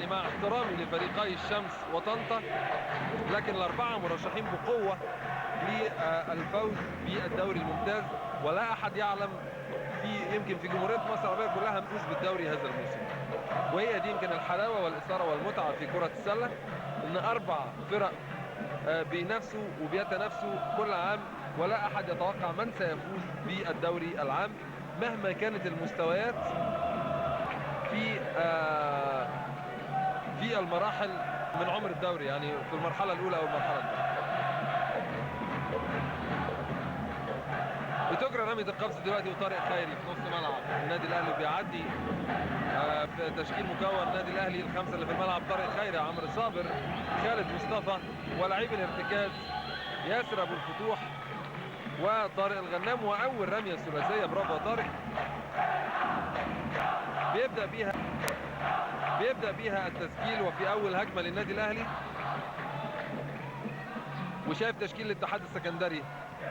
مع احترامي لفريقي الشمس وطنطا، لكن الأربعة مرشحين بقوة للفوز بالدوري الممتاز، ولا أحد يعلم في يمكن في جمهورية مصر العربية كلها نفوز بالدوري هذا الموسم. وهي دي يمكن الحلاوة والإثارة والمتعة في كرة السلة، إن أربع فرق بينافسوا وبيتنافسوا كل عام، ولا أحد يتوقع من سيفوز بالدوري العام مهما كانت المستويات في المراحل من عمر الدوري، يعني في المرحلة الأولى أو المرحلة الثانية. بتجرى رمية القفز دلوقتي، وطارق خيري في نص ملعب النادي الأهلي بيعدي في تشكيل مكون النادي الأهلي الخمسة اللي في الملعب: طارق خيري، عمرو صابر، خالد مصطفى، ولاعيب الارتكاز ياسر أبو الفتوح، وطارق الغنام. وأول رمية ثلاثية، برافو يا طارق، بيبدأ بيها التسجيل وفي أول هجمة للنادي الأهلي. وشايف تشكيل الاتحاد السكندري: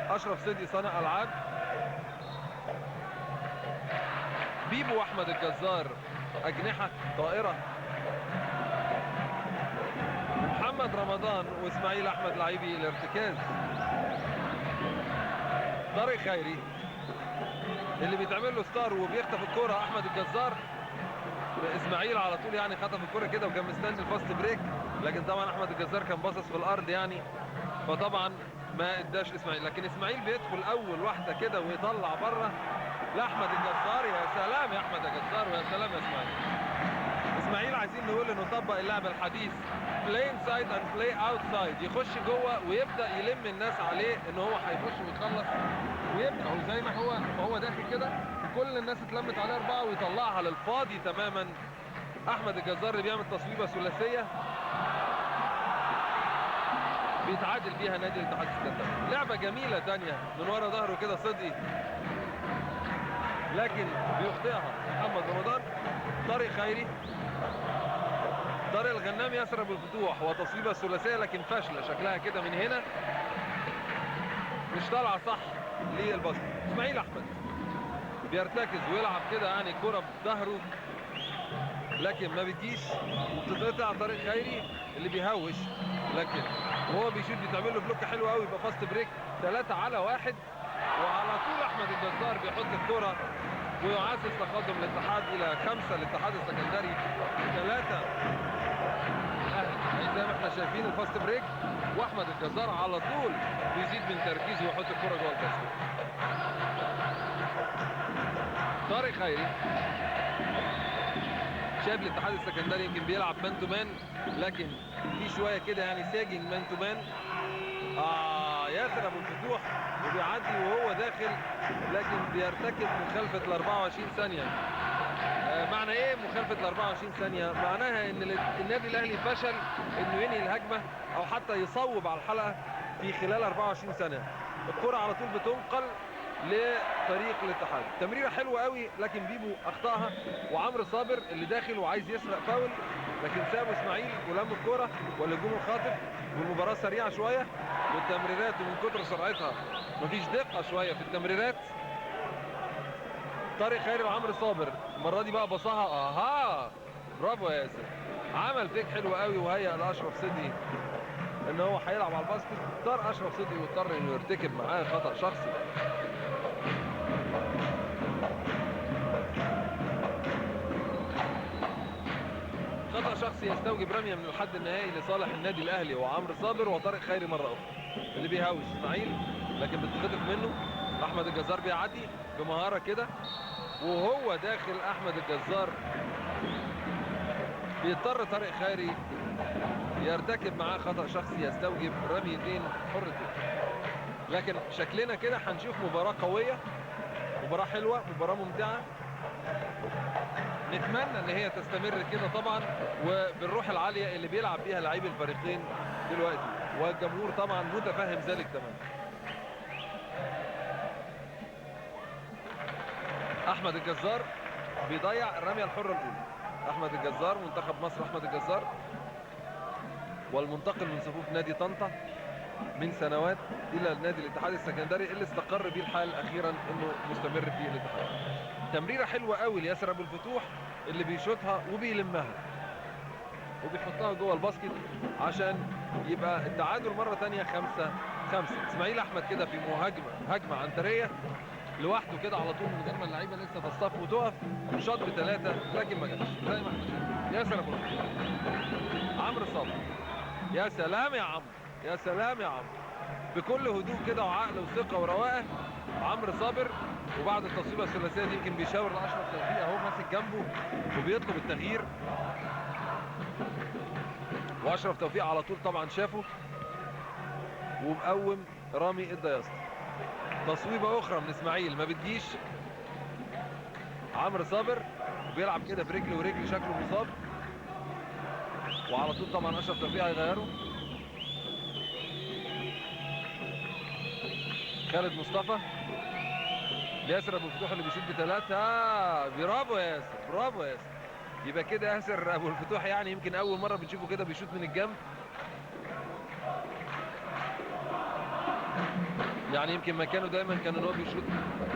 أشرف صدقي صانع ألعاب، بيبو وأحمد الجزار أجنحة طائرة، محمد رمضان وإسماعيل أحمد لاعبي الارتكاز، طارق خيري اللي بيتعمل له ستار وبيخطف الكرة أحمد الجزار، إسماعيل على طول يعني خطف الكرة كده وكان مستني ال fast break، لكن طبعا أحمد الجزار كان باصص في الأرض يعني، فطبعا ما اداش إسماعيل، لكن إسماعيل بيدخل أول واحدة كده ويطلع بره لأحمد الجزار. يا سلام يا أحمد الجزار، ويا سلام يا إسماعيل. إسماعيل عايزين نقول إنه طبق اللعب الحديث، play inside and play outside، يخش جوه ويبدأ يلم الناس عليه إن هو هيخش ويخلص، ويبدأ هو زي ما هو داخل كده وكل الناس اتلمت عليه أربعة ويطلعها للفاضي تماما. أحمد الجزار اللي بيعمل تصويبة ثلاثية بيتعادل بيها نادي الاتحاد السكندري. لعبة جميلة تانية من ورا ظهره كده صدقي، لكن بيخطئها محمد رمضان. طارق خيري، طارق الغنام، ياسر ابو الفتوح، وتصويبه ثلاثية لكن فاشلة شكلها كده من هنا، مش طالعه صح للباسكت. اسماعيل احمد بيرتكز ويلعب كده يعني الكره بظهره، لكن ما بتجيش وبتتقطع. طارق خيري اللي بيهوش، لكن وهو بيشوط بيتعمل له block حلو قوي، يبقى fast break 3-1، وعلى طول احمد الجزار بيحط الكره ويعزز تقدم الاتحاد الى 5، الاتحاد السكندري 3 الاهلي. زي ما احنا شايفين ال fast break، واحمد الجزار على طول بيزيد من تركيزه ويحط الكره جوه ال basket. طارق خيري شايف الاتحاد السكندري يمكن بيلعب man to man، لكن في شوية كده يعني sagging man to man. ياسر ابو الفتوح وبيعدي وهو داخل، لكن بيرتكب مخالفة ال 24 ثانية. معنى ايه مخالفة ال 24 ثانية؟ معناها ان النادي الاهلي فشل انه ينهي الهجمة او حتى يصوب على الحلقة في خلال 24 ثانية. الكره على طول بتنقل لفريق الاتحاد. تمريره حلوة قوي لكن بيبو اخطاها، وعمرو صابر اللي داخل وعايز يسرق فاول، لكن سابه اسماعيل ولم الكره والهجوم الخاطف، والمباراة سريعة شوية والتمريرات ومن كتر سرعتها مفيش دقه شوية في التمريرات. طارق خيري وعمرو صابر المرة دي بقى بصها، اها برافو يا ياسر، عمل fake حلو قوي وهيأ لاشرف صدقي ان هو هيلعب على ال basket. اضطر اشرف صدقي واضطر انه يرتكب معاه خطأ شخصي. خطأ شخصي يستوجب رمية من الحد النهائي لصالح النادي الاهلي وعمرو صابر وطارق خيري مرة اخرى اللي بيهاوش اسماعيل، لكن بتتخطف منه. احمد الجزار بيعدي بمهارة كده وهو داخل احمد الجزار بيضطر طارق خيري يرتكب معاه خطأ شخصي يستوجب رميتين حرتين. لكن شكلنا كده هنشوف مباراة قوية، مباراة حلوة، مباراة ممتعة، نتمنى ان هي تستمر كده طبعا، وبالروح العالية اللي بيلعب بيها لعيب الفريقين دلوقتي، والجمهور طبعا متفهم ذلك تماما. احمد الجزار بيضيع الرمية الحرة الاولى. احمد الجزار منتخب مصر، احمد الجزار والمنتقل من صفوف نادي طنطا من سنوات الى نادي الاتحاد السكندري اللي استقر بيه الحال اخيرا انه مستمر في الاتحاد. تمريره حلوة قوي لياسر ابو الفتوح اللي بيشوطها وبيلمها. وبيحطها جوه ال basket عشان يبقى التعادل مرة ثانية 5-5. اسماعيل احمد كده في مهاجمه هجمة عنتريه لوحده كده على طول من غير ما اللعيبة لسه تصطف وتقف، شاط بثلاثة لكن ما جاتش زي ما احنا شايفين. ياسر ابو الفتوح، عمرو صابر، يا سلام يا عمرو، يا سلام يا عمرو، بكل هدوء كده وعقل وثقه ورواقه عمرو صابر. وبعد التصويبه الثلاثية دي يمكن بيشاور لاشرف توفيق اهو ماسك جنبه وبيطلب التغيير، واشرف توفيق على طول طبعا شافه ومقوم رامي الدياسطي. تصويبه اخرى من اسماعيل ما بتجيش. عمرو صابر بيلعب كده برجل ورجل شكله مصاب، وعلى طول طبعا اشرف توفيق هيغيره. خالد مصطفى ياسر ابو الفتوح اللي بيشوط بثلاثة، برافو يا ياسر، برافو يا ياسر. يبقى كده ياسر ابو الفتوح يعني يمكن اول مرة بنشوفه كده بيشوط من الجنب، يعني يمكن مكانه دايما كان ان هو بيشوط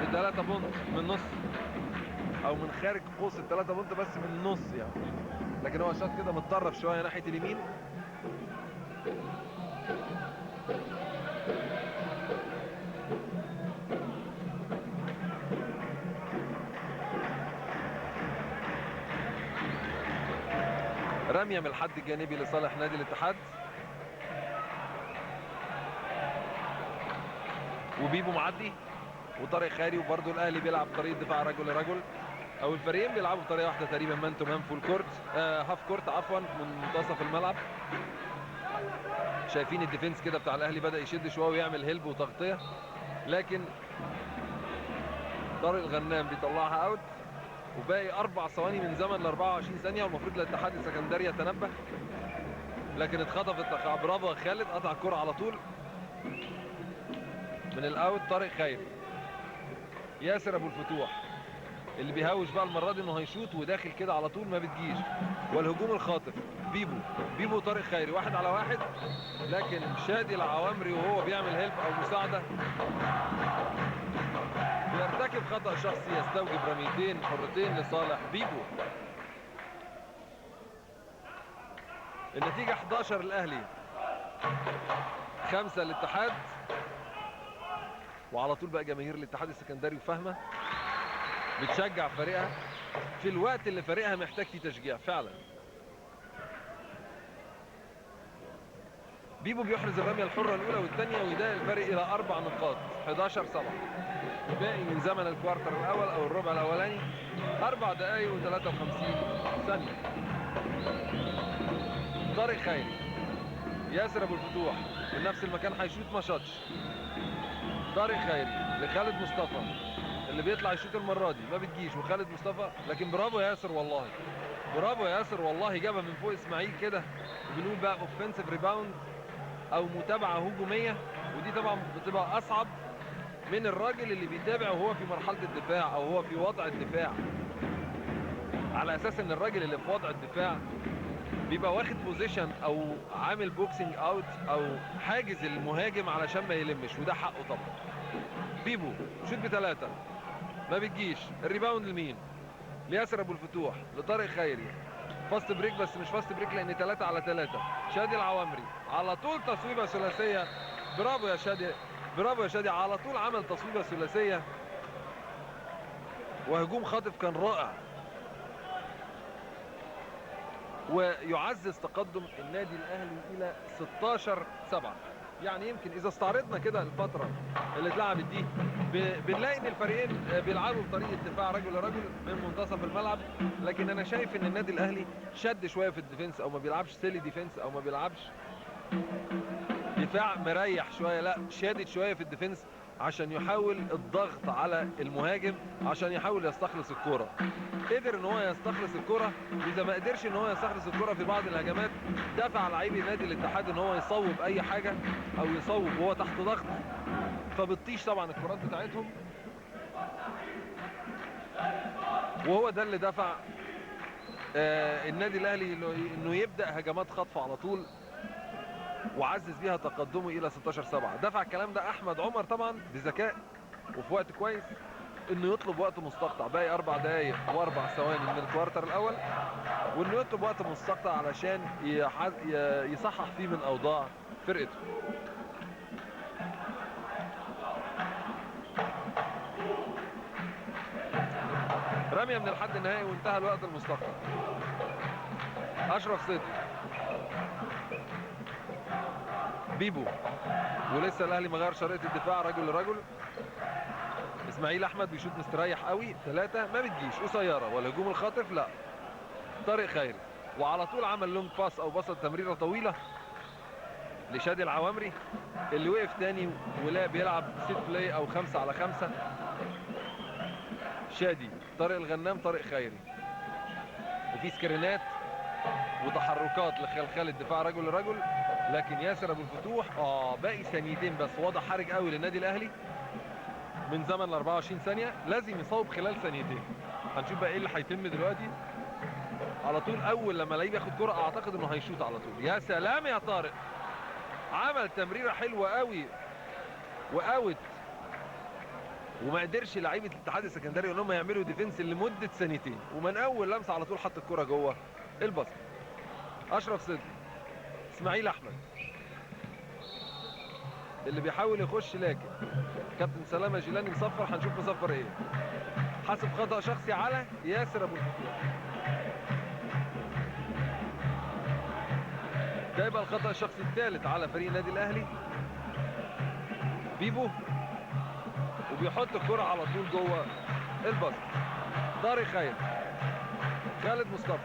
بثلاثة point من النص او من خارج قوس الثلاثة point بس من النص يعني، لكن هو شاط كده متطرف شوية ناحية اليمين. رمية من الحد الجانبي لصالح نادي الاتحاد، وبيبو معدي وطارق خيري، وبرده الاهلي بيلعب بطريقة دفاع رجل لرجل، او الفريقين بيلعبوا بطريقة واحدة تقريبا، man to man full court، half court عفوا، من منتصف الملعب. شايفين ال defense كده بتاع الاهلي بدا يشد شوية ويعمل help وتغطيه، لكن طارق الغنام بيطلعها out، وباقي 4 ثواني من زمن ال 24 ثانية، والمفروض الاتحاد السكندري يتنبه، لكن اتخطفت. برافو خالد، قطع الكره على طول من ال out. طارق خيري، ياسر ابو الفتوح اللي بيهوش بقى المرة دي انه هيشوط وداخل كده على طول ما بتجيش، والهجوم الخاطف بيبو، بيبو طارق خيري 1 على 1، لكن شادي العوامري وهو بيعمل help او مساعدة بيرتكب خطأ شخصي يستوجب رميتين حرتين لصالح بيبو. النتيجة 11 الأهلي 5 الاتحاد. وعلى طول بقى جماهير الاتحاد السكندري وفاهمة بتشجع فريقها في الوقت اللي فريقها محتاج فيه تشجيع فعلا. بيبو بيحرز الرمية الحرة الأولى والثانية ويضايق الفريق إلى 4 نقاط، 11-7. باقي من زمن ال quarter الأول أو الربع الأولاني 4 دقايق و53 ثانية. طارق خيري، ياسر أبو الفتوح من نفس المكان هيشوط ما شاطش. طارق خيري لخالد مصطفى اللي بيطلع يشوط المرة دي ما بتجيش، وخالد مصطفى لكن برافو يا ياسر والله، برافو يا ياسر والله، جابها من فوق إسماعيل كده. وبنقول بقى offensive rebound او متابعه هجومية، ودي طبعا بتبقى اصعب من الراجل اللي بيتابع وهو في مرحلة الدفاع او هو في وضع الدفاع، على اساس ان الراجل اللي في وضع الدفاع بيبقى واخد position او عامل boxing out او حاجز المهاجم علشان ما يلمش، وده حقه طبعا. بيبو شوت بثلاثة ما بتجيش، ال rebound لمين؟ لياسر ابو الفتوح، لطارق خيري، fast break بس مش fast break لان 3 على 3. شادي العوامري على طول تصويبه ثلاثية، برافو يا شادي، برافو يا شادي، على طول عمل تصويبه ثلاثية وهجوم خاطف كان رائع، ويعزز تقدم النادي الاهلي الى 16-7. يعني يمكن اذا استعرضنا كده الفترة اللي اتلعبت دي بنلاقي ان الفريقين بيلعبوا بطريقة دفاع رجل لرجل من منتصف الملعب، لكن انا شايف ان النادي الاهلي شد شوية في ال defense، او ما بيلعبش silly defense، او ما بيلعبش دفاع مريح شوية، لا شادد شوية في ال defense عشان يحاول الضغط على المهاجم، عشان يحاول يستخلص الكورة. قدر ان هو يستخلص الكورة، واذا ما قدرش ان هو يستخلص الكورة في بعض الهجمات دفع لعيب نادي الاتحاد ان هو يصوب اي حاجة او يصوب وهو تحت ضغط، فبتطيش طبعا الكرات بتاعتهم، وهو ده اللي دفع النادي الاهلي انه يبدا هجمات خاطفه على طول وعزز بيها تقدمه الى 16-7. دفع الكلام ده احمد عمر طبعا بذكاء وفي وقت كويس، انه يطلب وقت مستقطع، باقي 4 دقائق و4 ثواني من ال quarter الاول، وانه يطلب وقت مستقطع علشان يصحح فيه من اوضاع فرقته. رمية من الحد النهائي وانتهى الوقت المستقطع. اشرف صدقي، بيبو، ولسه الاهلي ما غيرش طريقه الدفاع، رجل لرجل. اسماعيل احمد بيشوط مستريح قوي، 3 ما بتجيش، قصيرة، والهجوم الخاطف لا، طارق خيري وعلى طول عمل long pass او بص تمريره طويلة لشادي العوامري اللي وقف تاني ولا بيلعب set play او 5 على 5. شادي، طارق الغنام، طارق خيري، وفي screen ات وتحركات لخلخال الدفاع رجل لرجل، لكن ياسر ابو الفتوح باقي ثانيتين بس، وضع حرج قوي للنادي الاهلي من زمن ال 24 ثانية، لازم يصوب خلال ثانيتين. هنشوف بقى ايه اللي هيتم دلوقتي. على طول اول لما لعيب ياخد كرة اعتقد انه هيشوط على طول. يا سلام يا طارق، عمل تمريره حلوة قوي و out، وما قدرش لعيبة الاتحاد السكندري ان هم يعملوا defense لمدة ثانيتين، ومن اول لمسه على طول حط الكره جوه ال basket. اشرف صدقي، اسماعيل احمد اللي بيحاول يخش، لكن كابتن سلامه جيلاني مصفر، هنشوف مصفر ايه. حاسب خطأ شخصي على ياسر ابو الفتوح. ده يبقى الخطأ الشخصي الثالث على فريق النادي الاهلي. بيبو وبيحط الكرة على طول جوه ال basket. طارق خير، خالد مصطفى،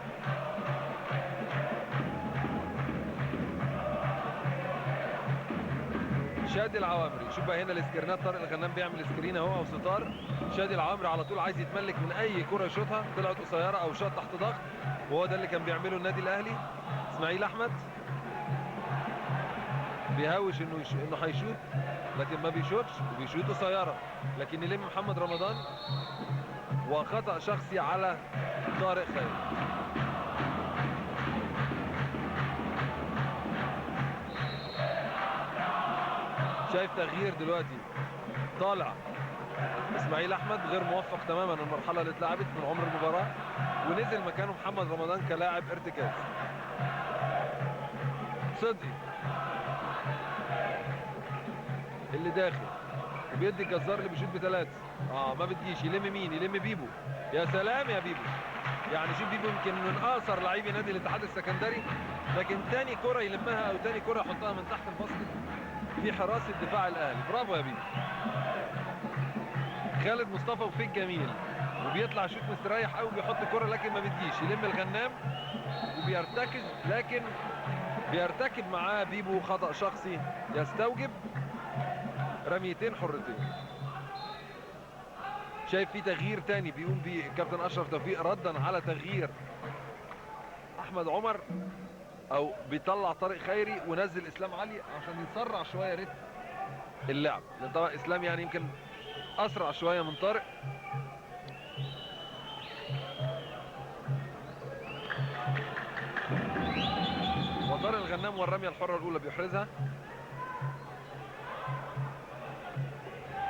شادي العوامري. شوف بقى هنا ال screen ات، طارق الغنام بيعمل screen اهو او ستار. شادي العوامري على طول عايز يتملك من اي كره يشوطها، طلعت قصيرة او شاط تحت ضغط، وهو ده اللي كان بيعمله النادي الاهلي. اسماعيل احمد بيهوش انه هيشوط، لكن ما بيشوطش وبيشوط قصيرة، لكن يلم محمد رمضان، وخطأ شخصي على طارق خيري. شايف تغيير دلوقتي، طالع اسماعيل احمد غير موفق تماما المرحلة اللي اتلعبت من عمر المباراة، ونزل مكانه محمد رمضان كلاعب ارتكاز. صدقي اللي داخل وبيدي الجزار اللي بيشوط بثلاثة، ما بتجيش، يلم مين؟ يلم بيبو. يا سلام يا بيبو، يعني شوف بيبو يمكن من اقصر لاعبي نادي الاتحاد السكندري، لكن تاني كره يلمها او تاني كره يحطها من تحت ال basket في حراسة دفاع الاهلي. برافو يا بيبو. خالد مصطفى وفيك جميل، وبيطلع شوت مستريح قوي، بيحط الكره لكن ما بتجيش، يلم الغنام وبيرتكز، لكن بيرتكب معاه بيبو خطأ شخصي يستوجب رميتين حرتين. شايف في تغيير تاني بيقوم بيه الكابتن اشرف توفيق ردا على تغيير احمد عمر، او بيطلع طارق خيري ونزل اسلام علي عشان يسرع شوية رتم اللعب، لان طبعا اسلام يعني يمكن اسرع شوية من طارق. وطارق الغنام والرميه الحرة الاولى بيحرزها،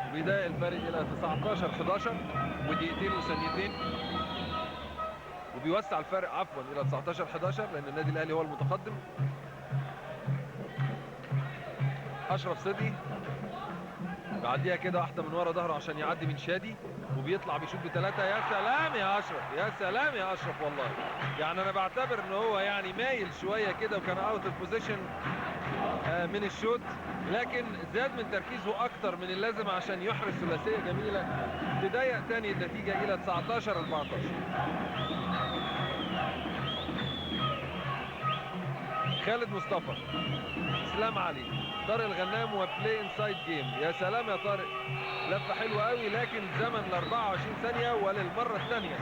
وبيضايق الفريق الى 19-11 ودقيقتين وثانيتين، وبيوسع الفارق عفوا الى 19-11 لان النادي الاهلي هو المتقدم. اشرف صدقي بعديها كده واحدة من ورا ظهره عشان يعدي من شادي، وبيطلع بيشوط بثلاثة. يا سلام يا اشرف، يا سلام يا اشرف، والله يعني انا بعتبر ان هو يعني مايل شوية كده وكان out of position من الشوط، لكن زاد من تركيزه اكتر من اللازم عشان يحرز ثلاثية جميلة تضيق تاني النتيجة الى 19-14. خالد مصطفى، اسلام علي، طارق الغنام، و play inside game. يا سلام يا طارق، لفه حلوة قوي، لكن زمن ال 24 ثانية وللمره الثانية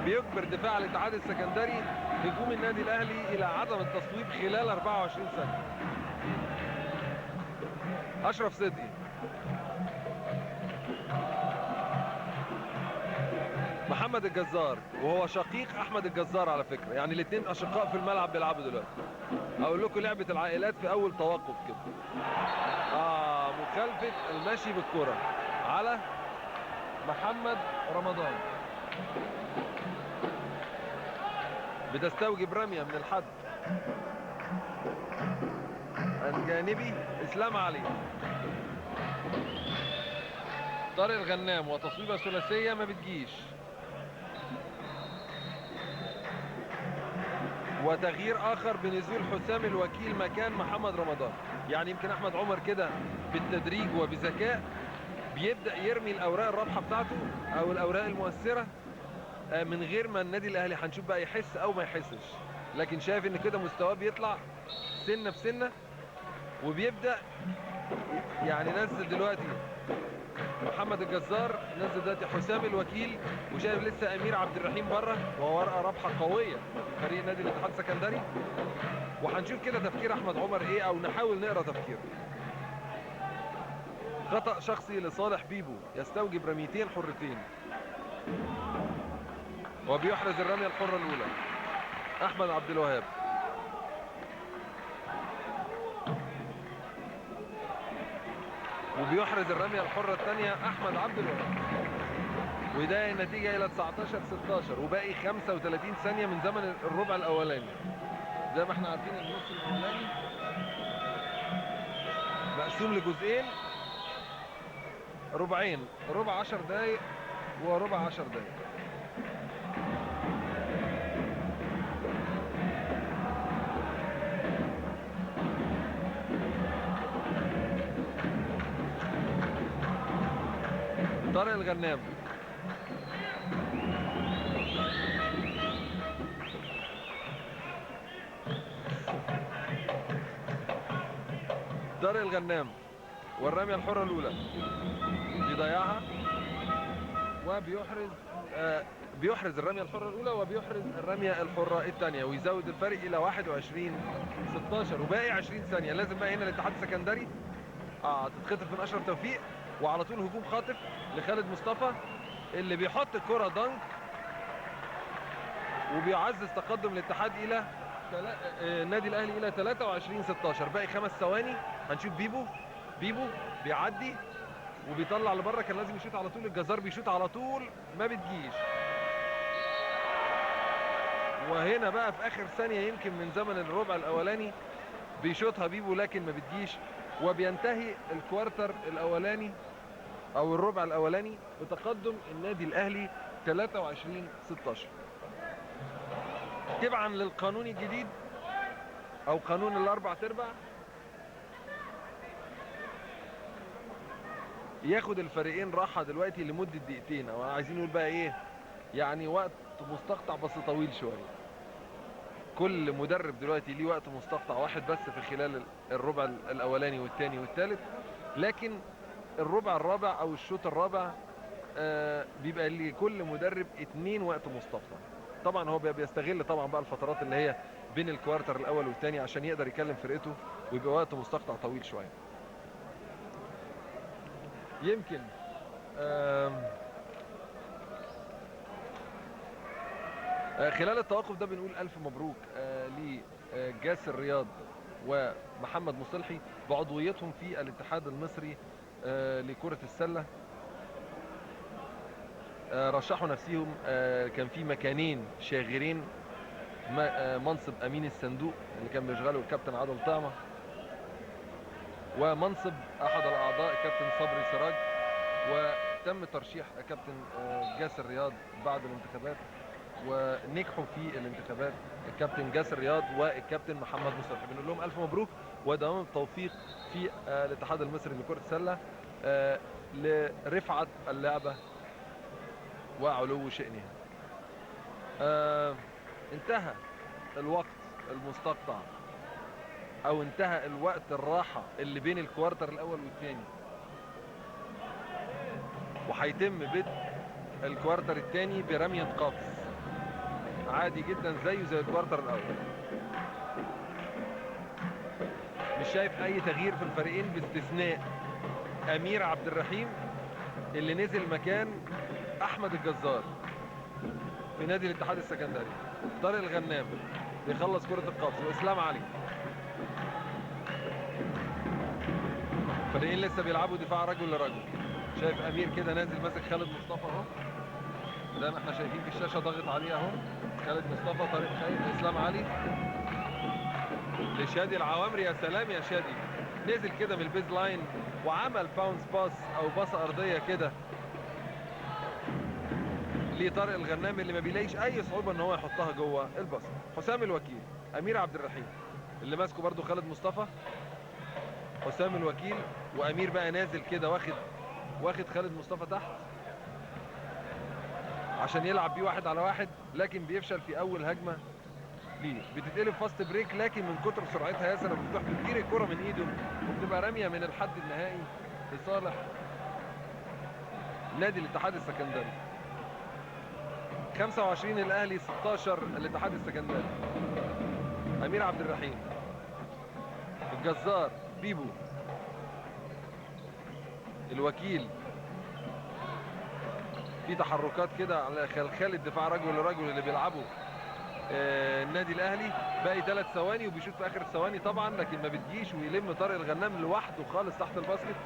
بيجبر دفاع الاتحاد السكندري هجوم النادي الاهلي الى عدم التصويب خلال 24 ثانية. اشرف صدقي، محمد الجزار، وهو شقيق احمد الجزار على فكرة، يعني الاثنين اشقاء في الملعب بيلعبوا دلوقتي. اقول لكم لعبه العائلات في اول توقف كده. مخالفة المشي بالكرة. على محمد رمضان، بتستوجب رمية من الحد الجانبي اسلام علي. طارق الغنام وتصويبه ثلاثية ما بتجيش، وتغيير اخر بنزول حسام الوكيل مكان محمد رمضان. يعني يمكن احمد عمر كده بالتدريج وبذكاء بيبدا يرمي الاوراق الرابحة بتاعته او الاوراق المؤثرة من غير ما النادي الاهلي هنشوف بقى يحس او ما يحسش، لكن شايف ان كده مستواه بيطلع سنة بسنة وبيبدا يعني نزل دلوقتي محمد الجزار، نزل دلوقتي حسام الوكيل، وشايف لسه امير عبد الرحيم بره، وهو ورقة رابحه قوية فريق نادي الاتحاد السكندري. وهنشوف كده تفكير احمد عمر ايه، او نحاول نقرا تفكيره. خطأ شخصي لصالح بيبو يستوجب رميتين حرتين، وبيحرز الرمية الحرة الاولى احمد عبد الوهاب. وبيحرز الرمية الحرة الثانية احمد عبد الوهاب، وده النتيجة الى 19-16، وباقي 35 ثانية من زمن الربع الاولاني. زي ما احنا عارفين النص الاولاني مقسوم لجزئين، ربعين، ربع 10 دقايق وربع 10 دقايق. طارق الغنام طارق الغنام والرمية الحرة الأولى بيضيعها، وبيحرز بيحرز الرمية الحرة الأولى وبيحرز الرمية الحرة الثانية، ويزود الفرق إلى 21-16، وباقي 20 ثانية. لازم بقى هنا الاتحاد السكندري تتخطف من أشرف توفيق، وعلى طول هجوم خاطف لخالد مصطفى اللي بيحط الكرة دنك، وبيعزز تقدم الاتحاد إلى النادي الأهلي إلى 23-16. باقي 5 ثواني، هنشوف بيبو بيعدي وبيطلع لبره، كان لازم يشوط على طول، الجزار بيشوط على طول ما بتجيش. وهنا بقى في آخر ثانية يمكن من زمن الربع الأولاني بيشوطها بيبو لكن ما بتجيش، وبينتهي ال quarter الأولاني أو الربع الأولاني بتقدم النادي الأهلي 23-16. تبعا للقانون الجديد أو قانون الأربع تربع، ياخد الفريقين راحة دلوقتي لمدة دقيقتين، أو عايزين نقول بقى إيه، يعني وقت مستقطع بس طويل شوية. كل مدرب دلوقتي ليه وقت مستقطع واحد بس في خلال الربع الأولاني والثاني والثالث، لكن الربع الرابع أو الشوط الرابع بيبقى لكل مدرب 2 وقت مستقطع. طبعا هو بيستغل طبعا بقى الفترات اللي هي بين ال quarter الأول والثاني عشان يقدر يكلم فرقته، ويبقى وقت مستقطع طويل شوية. يمكن خلال التوقف ده بنقول ألف مبروك لجاسر رياض ومحمد مصلحي بعضويتهم في الاتحاد المصري لكرة السلة. رشحوا نفسهم، كان في مكانين شاغرين، منصب أمين الصندوق اللي كان بيشغله الكابتن عادل طعمة، ومنصب أحد الأعضاء الكابتن صبري سراج، وتم ترشيح كابتن جاسر رياض بعد الانتخابات، ونجحوا في الانتخابات الكابتن جاسر رياض والكابتن محمد مصطفى. بنقول لهم ألف مبروك ودوام التوفيق في الاتحاد المصري لكرة السلة لرفعة اللعبة وعلو شأنها. انتهى الوقت المستقطع أو انتهى الوقت الراحة اللي بين ال quarter الأول والثاني، وهيتم بدء ال quarter الثاني برمية قفز عادي جدا زيه زي ال quarter الأول. مش شايف أي تغيير في الفريقين باستثناء أمير عبد الرحيم اللي نزل مكان أحمد الجزار في نادي الاتحاد السكندري. طارق الغنام بيخلص كرة القفز وإسلام علي. فريقين لسه بيلعبوا دفاع رجل لرجل. شايف امير كده نازل ماسك خالد مصطفى اهو، زي ما احنا شايفين في الشاشة ضاغط عليه اهو خالد مصطفى. طارق خير، اسلام علي لشادي العوامري. يا سلام يا شادي، نزل كده من ال base line وعمل bounce pass او باصة ارضية كده لطارق الغنام اللي ما بيلاقيش اي صعوبة ان هو يحطها جوه ال basket. حسام الوكيل، امير عبد الرحيم اللي ماسكه برده خالد مصطفى. حسام الوكيل وامير بقى نازل كده واخد خالد مصطفى تحت عشان يلعب بيه 1 على 1، لكن بيفشل في اول هجمة ليه. بتتقلب fast break، لكن من كتر سرعتها ياسر ابو الفتوح بتطير الكره من ايده وبتبقى راميه من الحد النهائي لصالح نادي الاتحاد السكندري. 25 الاهلي، 16 الاتحاد السكندري. امير عبد الرحيم، الجزار، بيبو، الوكيل. في تحركات كده على خلخال الدفاع رجل لرجل اللي بيلعبه النادي الاهلي. باقي 3 ثواني وبيشوط في اخر الثواني طبعا، لكن ما بتجيش، ويلم طارق الغنام لوحده خالص تحت ال basket.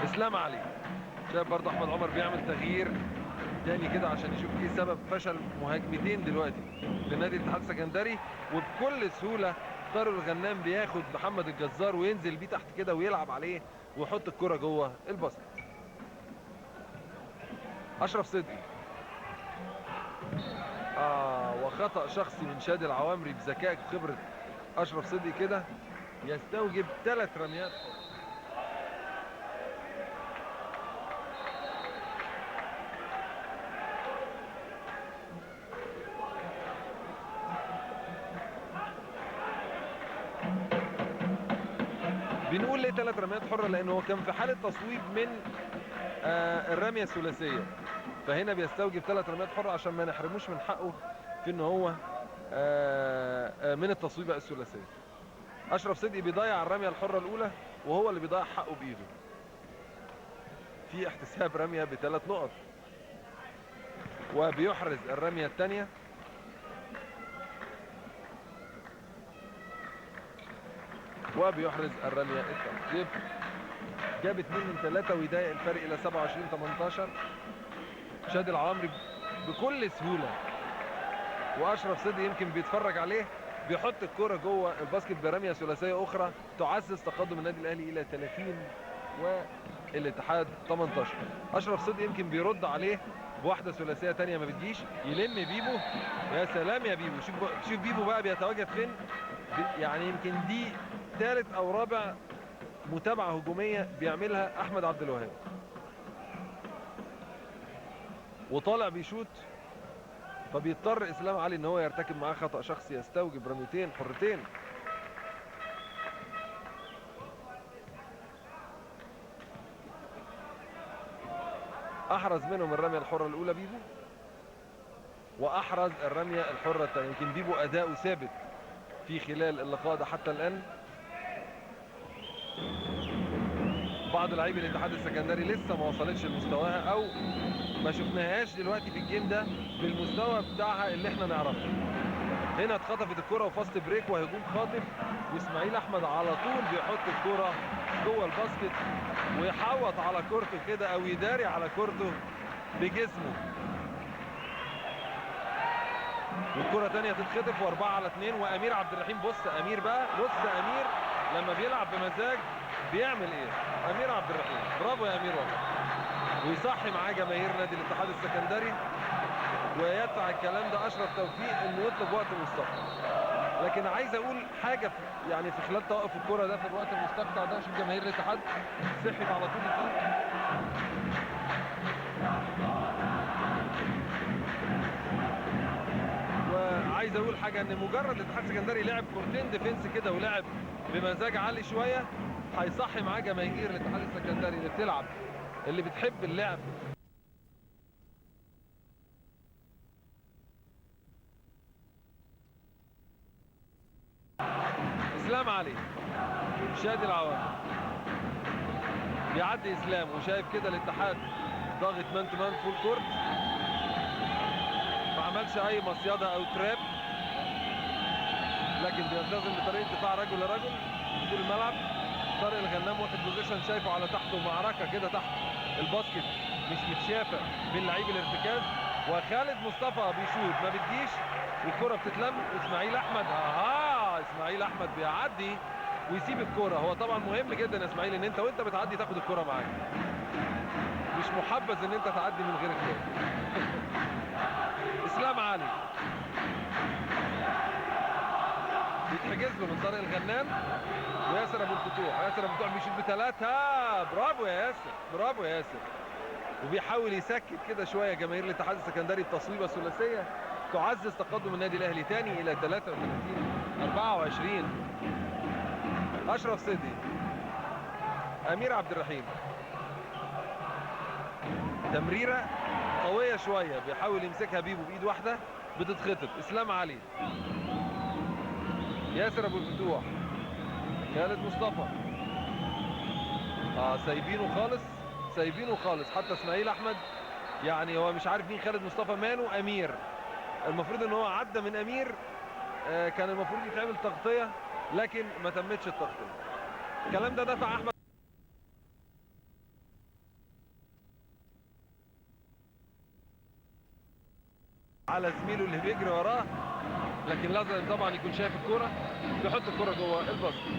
اسلام علي، شايف برضه احمد عمر بيعمل تغيير تاني كده عشان يشوف ايه سبب فشل مهاجمتين دلوقتي لنادي الاتحاد السكندري. وبكل سهولة طارق الغنام بياخد محمد الجزار وينزل بيه تحت كده ويلعب عليه ويحط الكرة جوه ال basket. اشرف صدقي، وخطأ شخصي من شادي العوامري بذكاء وخبرة اشرف صدقي كده يستوجب 3 رميات. بنقول ليه 3 رميات حرة؟ لأنه هو كان في حالة تصويب من الرمية الثلاثية، فهنا بيستوجب 3 رميات حرة عشان ما نحرموش من حقه في ان هو من التصويبة الثلاثية. أشرف صدقي بيضيع الرمية الحرة الأولى وهو اللي بيضيع حقه بإيده في احتساب رمية ب3 نقط، وبيحرز الرمية الثانية. وبيحرز الرمية الثالثة. جاب 2 من 3 ويضايق الفرق إلى 27-18. شادي العوامري بكل سهولة، وأشرف صدقي يمكن بيتفرج عليه، بيحط الكرة جوه الباسكت برمية ثلاثية أخرى تعزز تقدم النادي الأهلي إلى 30 والاتحاد 18. أشرف صدقي يمكن بيرد عليه بواحدة ثلاثية ثانية ما بتجيش، يلم بيبو. يا سلام يا بيبو، شوف بيبو بقى بيتواجد فين. يعني يمكن دي ثالث او رابع متابعه هجومية بيعملها احمد عبد الوهاب، وطالع بيشوت، فبيضطر اسلام علي ان هو يرتكب معاه خطا شخصي يستوجب رميتين حرتين. احرز منهم الرمية الحرة الاولى بيبو، واحرز الرمية الحرة الثانية. يمكن بيبو اداؤه ثابت في خلال اللقاء ده حتى الآن. بعض لعيبة الاتحاد السكندري لسه ما وصلتش لمستواها او ما شفناهاش دلوقتي في ال game ده بالمستوى بتاعها اللي احنا نعرفه. هنا اتخطفت الكره و fast break وهجوم خاطف، واسماعيل احمد على طول بيحط الكره جوه ال basket ويحوط على كورته كده او يداري على كورته بجسمه. والكره ثانية تتخطف و4-2، وامير عبد الرحيم. بص امير بقى، بص امير لما بيلعب بمزاج بيعمل ايه. امير عبد الرحيم، برافو يا امير والله. ويصحي معاه جماهير نادي الاتحاد السكندري، ويدفع الكلام ده اشرف توفيق انه يطلب وقت مستقطع. لكن عايز اقول حاجة يعني في خلال توقف الكره ده في الوقت المستقطع ده، شوف جماهير الاتحاد صحت على طول ازاي. وعايز اقول حاجة، ان مجرد الاتحاد السكندري لعب كورتين defense كده ولعب بمزاج عالي شوية، هيصحي معاه جماهير الاتحاد السكندري اللي بتلعب، اللي بتحب اللعب. اسلام علي، شادي العوامي بيعدي اسلام، وشايف كده الاتحاد ضاغط man to man full court، ما عملش اي مصيده او trap، لكن بيلتزم بطريقة دفاع رجل لرجل. في طول الملعب. طارق الغنام واخد position شايفه على تحته، معركة كده تحت ال basket مش متشافه من لعيب الارتكاز. وخالد مصطفى بيشوط ما بتجيش والكره بتتلم. اسماعيل احمد، اسماعيل احمد بيعدي ويسيب الكره. هو طبعا مهم جدا يا اسماعيل ان انت وانت بتعدي تاخد الكره معاك، مش محبذ ان انت تعدي من غير الكره. اسلام علي بيتحجز له من طارق الغنام وياسر ابو الفتوح. ياسر ابو الفتوح بيشوط بثلاثة، برافو يا ياسر، برافو يا ياسر. وبيحاول يسكت كده شوية جماهير الاتحاد السكندري بتصويبه ثلاثية تعزز تقدم النادي الاهلي تاني الى 33-24. اشرف صدقي، امير عبد الرحيم، تمريره قوية شوية بيحاول يمسكها بيبو بايد واحدة بتتخطف. اسلام علي، ياسر ابو الفتوح، خالد مصطفى، سايبينه خالص، سايبينه خالص. حتى اسماعيل احمد يعني هو مش عارف مين خالد مصطفى، مانو امير، المفروض ان هو عدى من امير، كان المفروض يتعمل تغطيه لكن ما تمتش التغطية. الكلام ده دفع احمد على زميله اللي بيجري وراه، لكن لازم طبعا يكون شايف الكورة، بيحط الكورة جوه ال basket.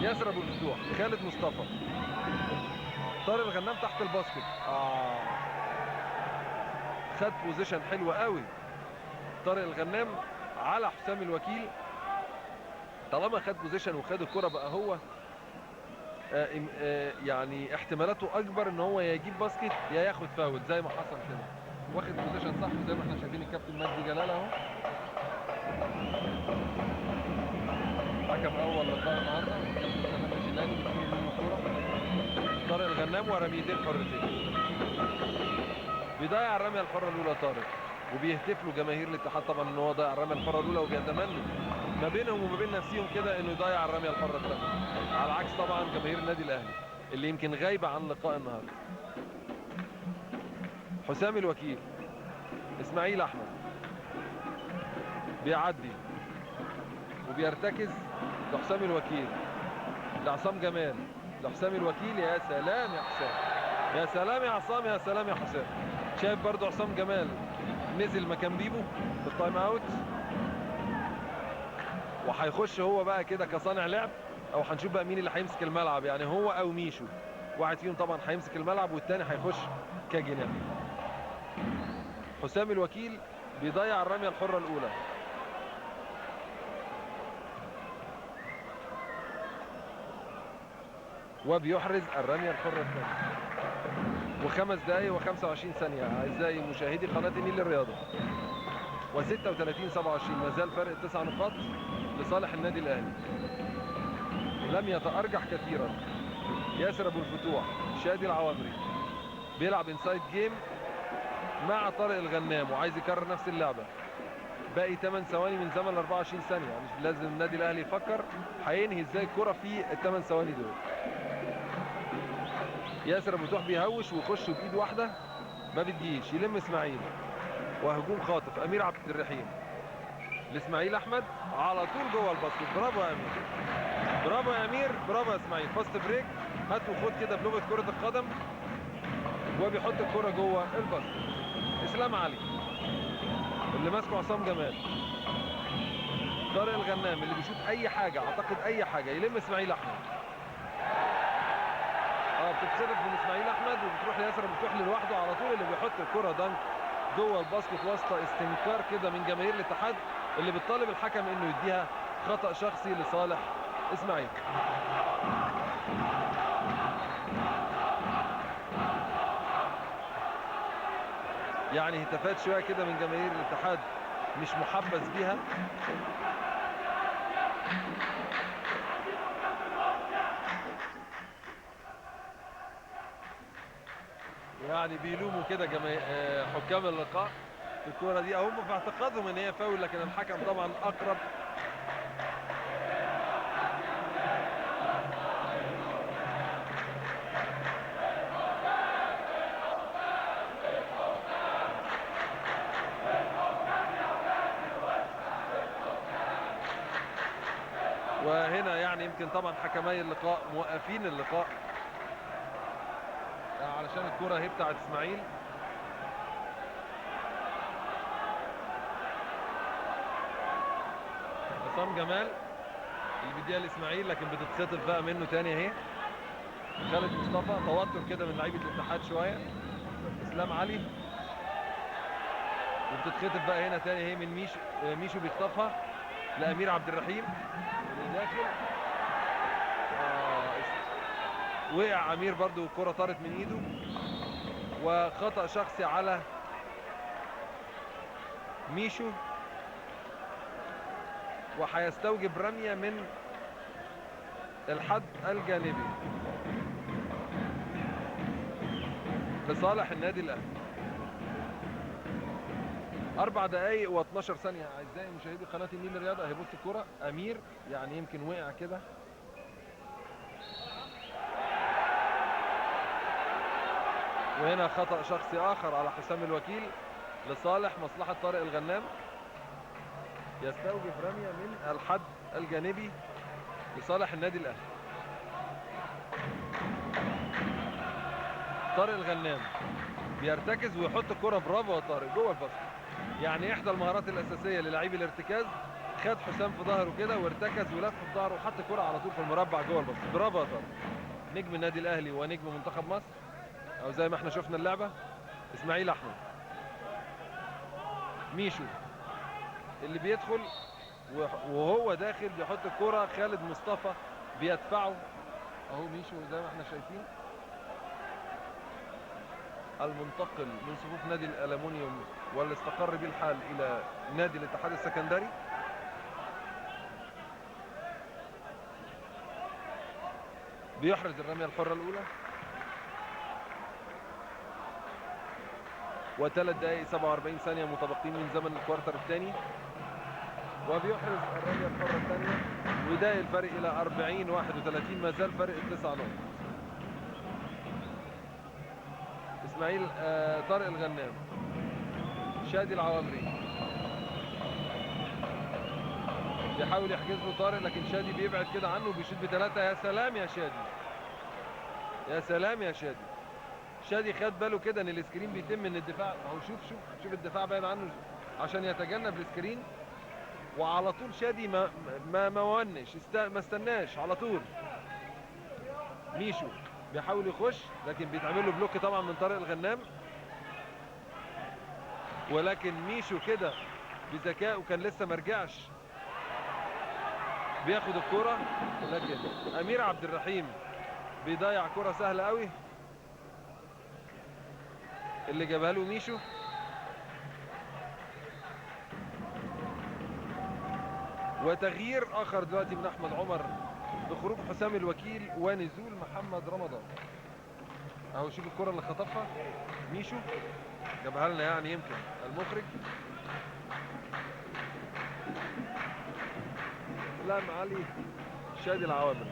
ياسر ابو الفتوح، خالد مصطفى، طارق الغنام تحت ال basket. خد position حلو قوي طارق الغنام على حسام الوكيل. طالما خد position وخد الكرة بقى هو يعني احتمالاته اكبر ان هو يا يجيب basket يا ياخد فاول زي ما حصل كده. واخد position صح زي ما احنا شايفين الكابتن مجدي جلال اهو، حكم اول لقاء النهارده، الكابتن سلام الجيلاني بيستلم منه الكورة. طارق الغنام ورميتين حرتين، بيضيع الرمية الحرة الاولى طارق، وبيهتف له جماهير الاتحاد طبعا ان هو ضيع الرمية الحرة الاولى، وبيتمنوا ما بينهم وما بين نفسهم كده انه يضيع الرمية الحرة الثانية، على عكس طبعا جماهير النادي الاهلي اللي يمكن غايبة عن لقاء النهارده. حسام الوكيل، اسماعيل احمد بيعدي وبيرتكز لحسام الوكيل، لعصام جمال، لحسام الوكيل. يا سلام يا حسام، يا سلام يا عصام، يا سلام يا حسام. شايف برضو عصام جمال نزل مكان بيبو في ال time out، وهيخش هو بقى كده كصانع لعب، او هنشوف بقى مين اللي هيمسك الملعب، يعني هو او ميشو، واحد فيهم طبعا هيمسك الملعب والتاني هيخش كجناح. حسام الوكيل بيضيع الرمية الحرة الاولى. وبيحرز الرمية الحرة الثانية. و5 دقايق و25 ثانية اعزائي مشاهدي قناة النيل للرياضة. و36-27 ما زال فرق 9 نقاط لصالح النادي الاهلي، لم يتارجح كثيرا. ياسر ابو الفتوح، شادي العوامري بيلعب inside game مع طارق الغنام وعايز يكرر نفس اللعبة. باقي 8 ثواني من زمن 24 ثانية، يعني لازم النادي الاهلي يفكر هينهي ازاي الكره في ال8 ثواني دول. ياسر ابو الفتوح بيهوش ويخش بايد واحدة ما بتجيش، يلم اسماعيل وهجوم خاطف. امير عبد الرحيم لاسماعيل احمد على طول جوه ال basket. برافو يا امير، برافو يا امير، برافو يا اسماعيل. fast break، هات وخد كده بلغه كره القدم، وبيحط الكره جوه ال basket. اسلام علي اللي ماسكه عصام جمال، طارق الغنام اللي بيشوط اي حاجة، اعتقد اي حاجة، يلم اسماعيل احمد. بتتخطف من اسماعيل احمد وبتروح لياسر ابو الفتوح لوحده على طول، اللي بيحط الكره dunk جوه ال basket وسط استنكار كده من جماهير الاتحاد اللي بتطالب الحكم انه يديها خطأ شخصي لصالح اسماعيل. يعني هتافات شوية كده من جماهير الاتحاد مش محبذ بيها. يعني بيلوموا كده حكام اللقاء في الكورة دي، هم في اعتقادهم ان هي فاول، لكن الحكم طبعا اقرب. وهنا يعني يمكن طبعا حكمي اللقاء موقفين اللقاء علشان الكرة هي بتاعت اسماعيل. عصام جمال اللي بيديها لاسماعيل، لكن بتتخطف بقى منه تاني اهي. خالد مصطفى، توتر كده من لعيبة الاتحاد شوية. اسلام علي، وبتتخطف بقى هنا تاني اهي من ميشو. ميشو بيخطفها لامير عبد الرحيم اللي داخل. وقع امير برضو والكره طارت من ايده، وخطأ شخصي على ميشو، وهيستوجب رمية من الحد الجانبي لصالح النادي الاهلي. 4 دقايق و12 ثانية اعزائي مشاهدي قناة النيل للرياضة. اهي بص الكره، امير يعني يمكن وقع كده. وهنا خطأ شخصي آخر على حسام الوكيل لصالح مصلحة طارق الغنام، يستوجب رمية من الحد الجانبي لصالح النادي الأهلي. طارق الغنام بيرتكز ويحط الكرة، برافو يا طارق، جوه ال basket. يعني إحدى المهارات الأساسية للاعيب الارتكاز، خد حسام في ظهره كده وارتكز ولف في ظهره وحط الكرة على طول في المربع جوه ال basket. برافو يا طارق، نجم النادي الأهلي ونجم منتخب مصر. أو زي ما احنا شفنا اللعبة، إسماعيل أحمد، ميشو اللي بيدخل وهو داخل بيحط الكرة، خالد مصطفى بيدفعه اهو. ميشو زي ما احنا شايفين المنتقل من صفوف نادي الألمونيوم واللي استقر به الحال إلى نادي الاتحاد السكندري. بيحرز الرمية الحرة الأولى. و3 دقائق 47 ثانية متبقين من زمن ال quarter الثاني، وبيحرز الرمية الحرة الثانية ويضايق الفرق إلى 40-31، ما زال فرق 9 نقط. إسماعيل طارق الغنام، شادي العوامري بيحاول يحجز له طارق، لكن شادي بيبعد كده عنه وبيشوط بثلاثة. يا سلام يا شادي، يا سلام يا شادي. شادي خد باله كده ان ال screen بيتم من الدفاع اهو. شوف شوف شوف الدفاع باين عنه عشان يتجنب ال screen، وعلى طول شادي ما ما ما ونش ما استناش، على طول. ميشو بيحاول يخش لكن بيتعمل له block طبعا من طارق الغنام، ولكن ميشو كده بذكائه كان لسه ما رجعش بياخد الكرة، لكن امير عبد الرحيم بيضيع كرة سهلة قوي اللي جابها له ميشو. وتغيير اخر دلوقتي من احمد عمر بخروج حسام الوكيل ونزول محمد رمضان. اهو شوف الكرة اللي خطفها ميشو، جابها لنا يعني يمكن المخرج. اسلام علي، شادي العوامري،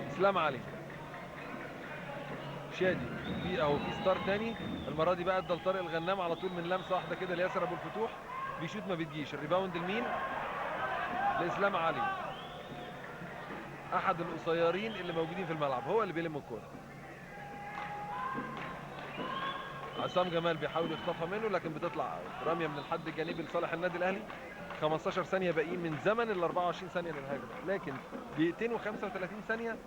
اسلام علي، شادي في اهو في star تاني المرة دي بقى، ادى لطارق الغنام على طول من لمسه واحدة كده لياسر ابو الفتوح، بيشوط ما بتجيش. ال rebound لمين؟ لاسلام علي، احد القصيرين اللي موجودين في الملعب، هو اللي بيلم الكورة. عصام جمال بيحاول يخطفها منه لكن بتطلع out. رمية من الحد الجانبي لصالح النادي الاهلي. 15 ثانية باقيين من زمن ال 24 ثانية للهجمه، لكن دقيقتين و35 ثانية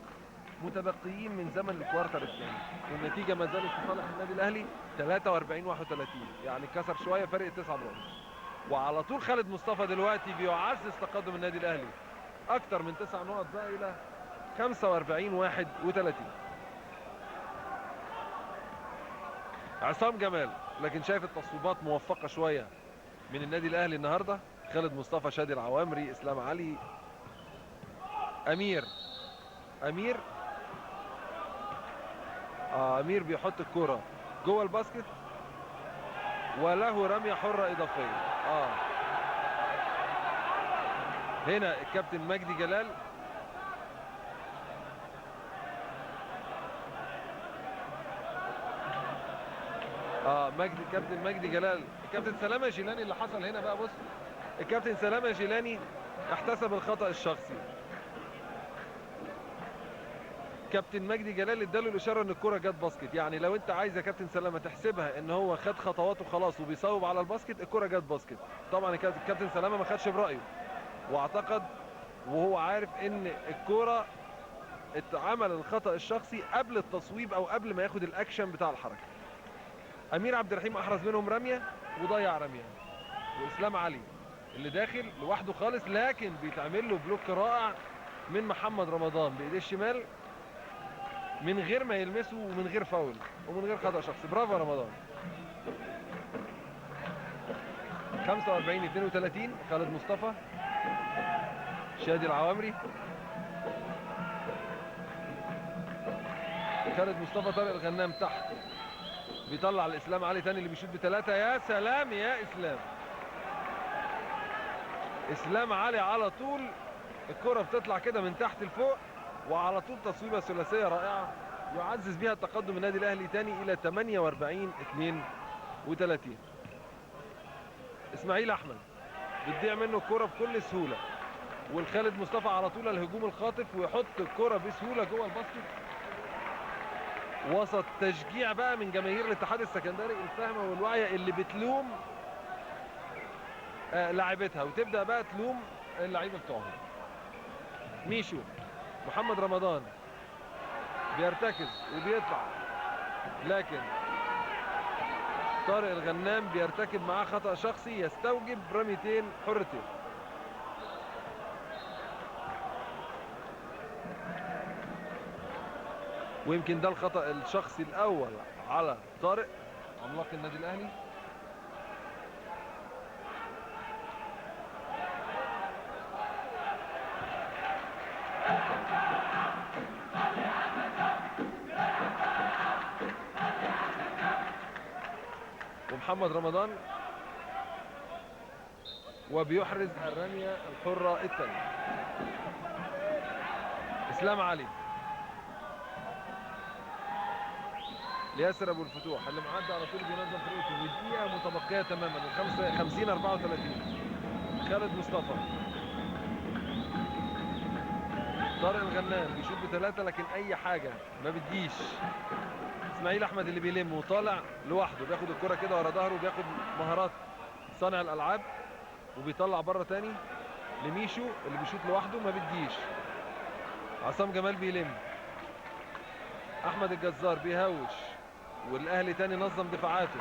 متبقيين من زمن ال quarter الثاني، والنتيجة ما زالت في صالح النادي الاهلي 43-31، يعني كسر شوية فرق 9 نقط. وعلى طول خالد مصطفى دلوقتي بيعزز تقدم النادي الاهلي اكتر من 9 نقط بقى الى 45-31. عصام جمال، لكن شايف التصويبات موفقة شوية من النادي الاهلي النهارده. خالد مصطفى، شادي العوامري، اسلام علي، امير. امير امير بيحط الكرة جوه ال basket وله رمية حرة إضافية. هنا الكابتن مجدي جلال مجدي، كابتن مجدي جلال، الكابتن سلامة جيلاني اللي حصل هنا بقى. بص الكابتن سلامة جيلاني احتسب الخطأ الشخصي. كابتن مجدي جلال اداله الاشارة ان الكره جت basket، يعني لو انت عايز يا كابتن سلامه تحسبها ان هو خد خطواته خلاص وبيصوب على ال basket، الكره جت basket. طبعا الكابتن سلامه ما خدش برايه، واعتقد وهو عارف ان الكره اتعمل الخطأ الشخصي قبل التصويب او قبل ما ياخد الاكشن بتاع الحركة. امير عبد الرحيم احرز منهم رمية وضيع رمية، واسلام علي اللي داخل لوحده خالص، لكن بيتعمل له block رائع من محمد رمضان بايديه الشمال من غير ما يلمسه ومن غير فاول ومن غير خطأ شخصي. برافو يا رمضان. 45-32 خالد مصطفى، شادي العوامري، خالد مصطفى، طارق الغنام تحت، بيطلع الاسلام علي تاني اللي بيشوط بثلاثة. يا سلام يا اسلام، اسلام علي على طول الكرة بتطلع كده من تحت لفوق، وعلى طول تصويبة ثلاثية رائعة يعزز بها تقدم النادي الاهلي تاني الى 48-32. اسماعيل احمد بتضيع منه الكرة بكل سهولة، والخالد مصطفى على طول الهجوم الخاطف ويحط الكرة بسهولة جوه ال basket، وسط تشجيع بقى من جماهير الاتحاد السكندري الفاهمة والواعية اللي بتلوم لاعبتها وتبدأ بقى تلوم اللعيبة بتوعهم. ميشو، محمد رمضان بيرتكز وبيطلع، لكن طارق الغنام بيرتكب معاه خطأ شخصي يستوجب رميتين حرتين. ويمكن ده الخطأ الشخصي الأول على طارق عملاق النادي الأهلي. ومحمد رمضان وبيحرز الرمية الحرة الثانية. إسلام علي لياسر ابو الفتوح اللي معدي على طول بينظم فرقته، ودقيقة متبقيه تماما، 50-34. خالد مصطفى، طارق الغنام بيشوط بثلاثة لكن اي حاجة ما بتجيش. اسماعيل احمد اللي بيلم وطالع لوحده، بياخد الكره كده ورا ظهره وبياخد مهارات صانع الالعاب وبيطلع بره تاني لميشو اللي بيشوط لوحده ما بتجيش. عصام جمال بيلم، احمد الجزار بيهوش، والاهلي تاني نظم دفاعاته.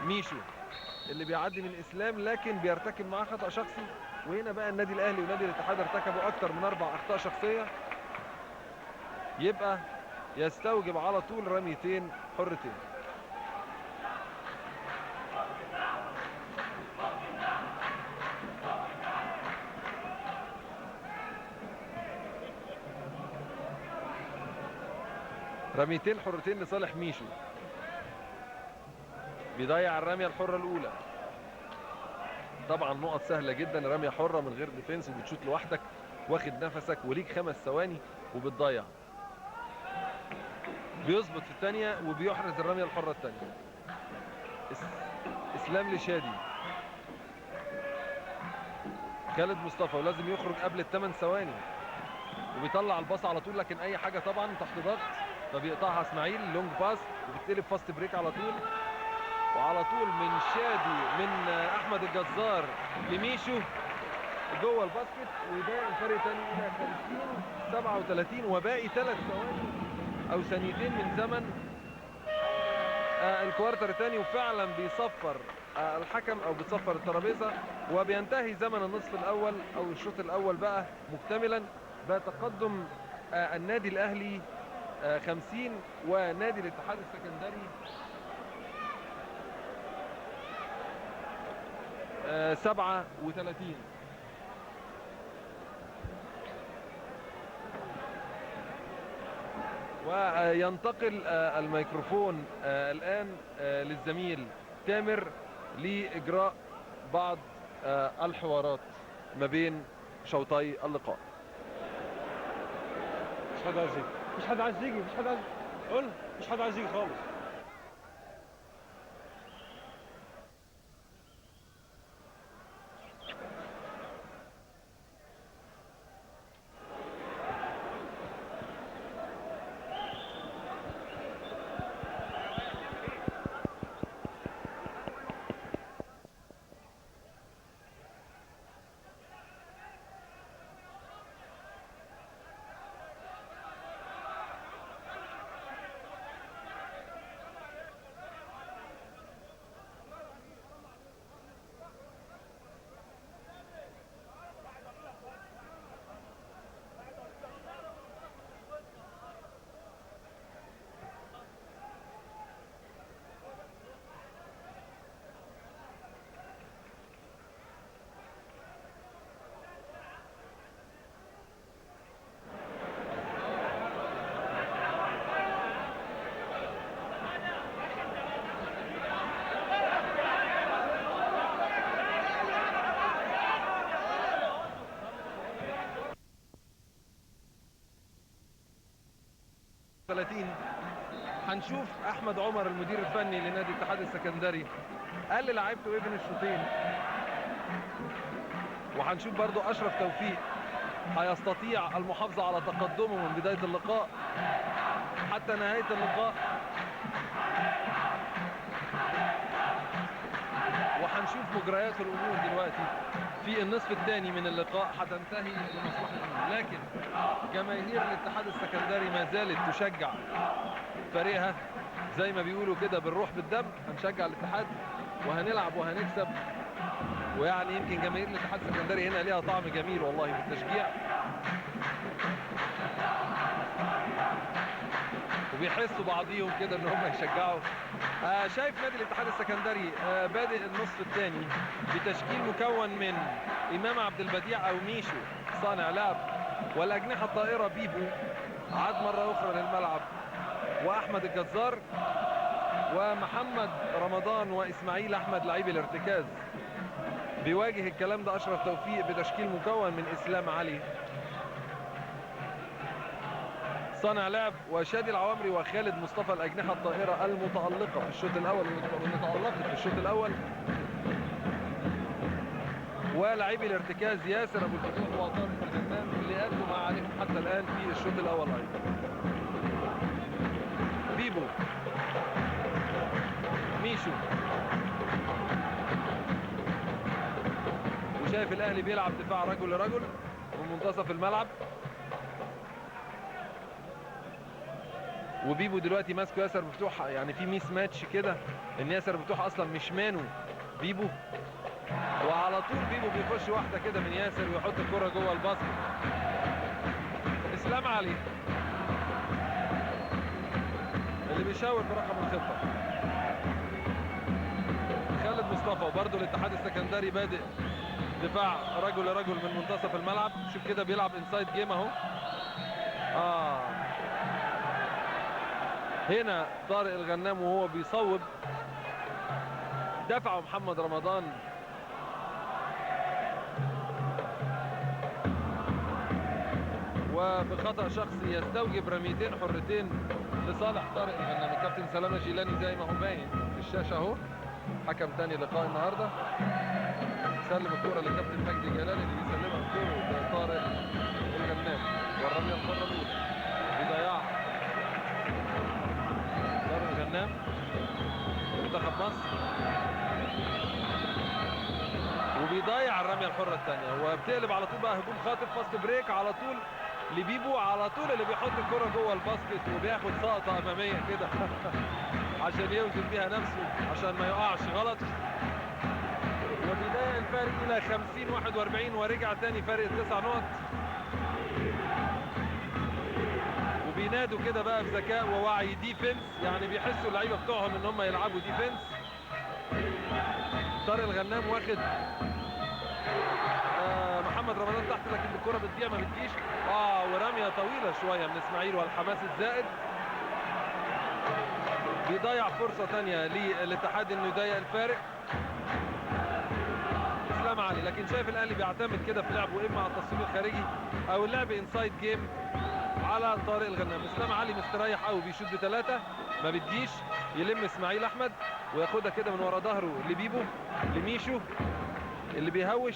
ميشو اللي بيعدي من اسلام لكن بيرتكب معاه خطأ شخصي، وهنا بقى النادي الاهلي ونادي الاتحاد ارتكبوا اكتر من 4 اخطاء شخصية، يبقى يستوجب على طول رميتين حرتين. رميتين حرتين لصالح ميشو، بيضيع الرمية الحرة الاولى. طبعا نقط سهلة جدا، رمية حره من غير defense وبتشوت لوحدك واخد نفسك وليك 5 ثواني وبتضيع. بيظبط في الثانية وبيحرز الرمية الحرة الثانية. اسلام لشادي، خالد مصطفى ولازم يخرج قبل ال8 ثواني، وبيطلع الباص على طول لكن اي حاجة طبعا تحت ضغط فبيقطعها اسماعيل long pass وبتقلب fast break على طول، وعلى طول من شادي من احمد الجزار لميشو جوه ال basket، ويباقي الفرق تاني الى 50-37، وباقي 3 ثواني او ثانيتين من زمن ال quarter الثاني. وفعلا بيصفر الحكم او بتصفر الترابيزة وبينتهي زمن النصف الاول او الشوط الاول بقى مكتملا بتقدم النادي الاهلي 50 ونادي الاتحاد السكندري 37. وينتقل الميكروفون الآن للزميل تامر لإجراء بعض الحوارات ما بين شوطي اللقاء. مش حد عايز يجي، مش حد عايز يجي، مش حد عايز، قول مش حد عايز يجي خالص. 34. هنشوف احمد عمر المدير الفني لنادي الاتحاد السكندري قال للاعيبته ايه بين الشوطين، وهنشوف برضو اشرف توفيق هيستطيع المحافظة على تقدمه من بداية اللقاء حتى نهاية اللقاء. وهنشوف مجريات الامور دلوقتي في النصف الثاني من اللقاء هتنتهي لمصلحة مين، لكن جماهير الاتحاد السكندري ما زالت تشجع فريقها زي ما بيقولوا كده بالروح بالدم. هنشجع الاتحاد وهنلعب وهنكسب، ويعني يمكن جماهير الاتحاد السكندري هنا ليها طعم جميل والله في التشجيع، وبيحسوا بعضيهم كده ان هم يشجعوا. شايف نادي الاتحاد السكندري بادئ النصف الثاني بتشكيل مكون من امام عبد البديع او ميشو صانع لعب، والاجنحه الطائرة بيبو عاد مرة اخرى للملعب، واحمد الجزار ومحمد رمضان واسماعيل احمد لعيب الارتكاز. بيواجه الكلام ده اشرف توفيق بتشكيل مكون من اسلام علي صانع لعب، وشادي العوامري وخالد مصطفى الاجنحة الطائرة المتالقه في الشوط الاول واللي تالقت في الشوط الاول، ولاعبي الارتكاز ياسر ابو الفتوح وطارق الغنام اللي ادوا ما عليهم حتى الان في الشوط الاول ايضا. بيبو، ميشو، وشايف الاهلي بيلعب دفاع رجل لرجل من منتصف الملعب، وبيبو دلوقتي ماسكه ياسر مفتوح، يعني في mismatch كده ان ياسر مفتوح اصلا مش man و بيبو، وعلى طول بيبو بيخش واحدة كده من ياسر ويحط الكره جوه ال basket. اسلام علي اللي بيشاور برقم الخطة، خالد مصطفى، وبرده الاتحاد السكندري بادئ دفاع رجل لرجل من منتصف الملعب. شوف كده بيلعب inside game اهو. هنا طارق الغنام وهو بيصوب دفعه محمد رمضان، وبخطأ شخصي يستوجب رميتين حرتين لصالح طارق الغنام. الكابتن سلامة جيلاني زي ما هو باين في الشاشة اهو، حكم تاني لقاء النهارده، سلم الكورة للكابتن مجدي جلال اللي بيسلمها بدوره لطارق الغنام، والرمية الحرة الأولى بيضيعها طارق الغنام منتخب مصر، وبيضيع الرمية الحرة الثانية، وبتقلب على طول بقى هجوم خاطف fast break على طول لبيبو، على طول اللي بيحط الكرة جوه ال basket وبياخد سقطة أمامية كده عشان يوزن بيها نفسه عشان ما يقعش غلط، وبيضيق الفارق إلى 50-41، ورجع تاني فارق 9 نقط. وبينادوا كده بقى بذكاء ووعي defense، يعني بيحسوا اللعيبة بتوعهم إن هم يلعبوا defense. طارق الغنام واخد محمد رمضان تحت، لكن الكرة بتضيع ما بتجيش. ورمية طويلة شوية من اسماعيل، والحماس الزائد بيضيع فرصة ثانية للاتحاد انه يضيق الفارق. اسلام علي، لكن شايف الاهلي بيعتمد كده في لعبه اما على التصويب الخارجي او اللعب inside game على طارق الغنام. اسلام علي مستريح قوي، بيشوط بثلاثة ما بتجيش، يلم اسماعيل احمد وياخدها كده من ورا ظهره لبيبو لميشو اللي بيهوش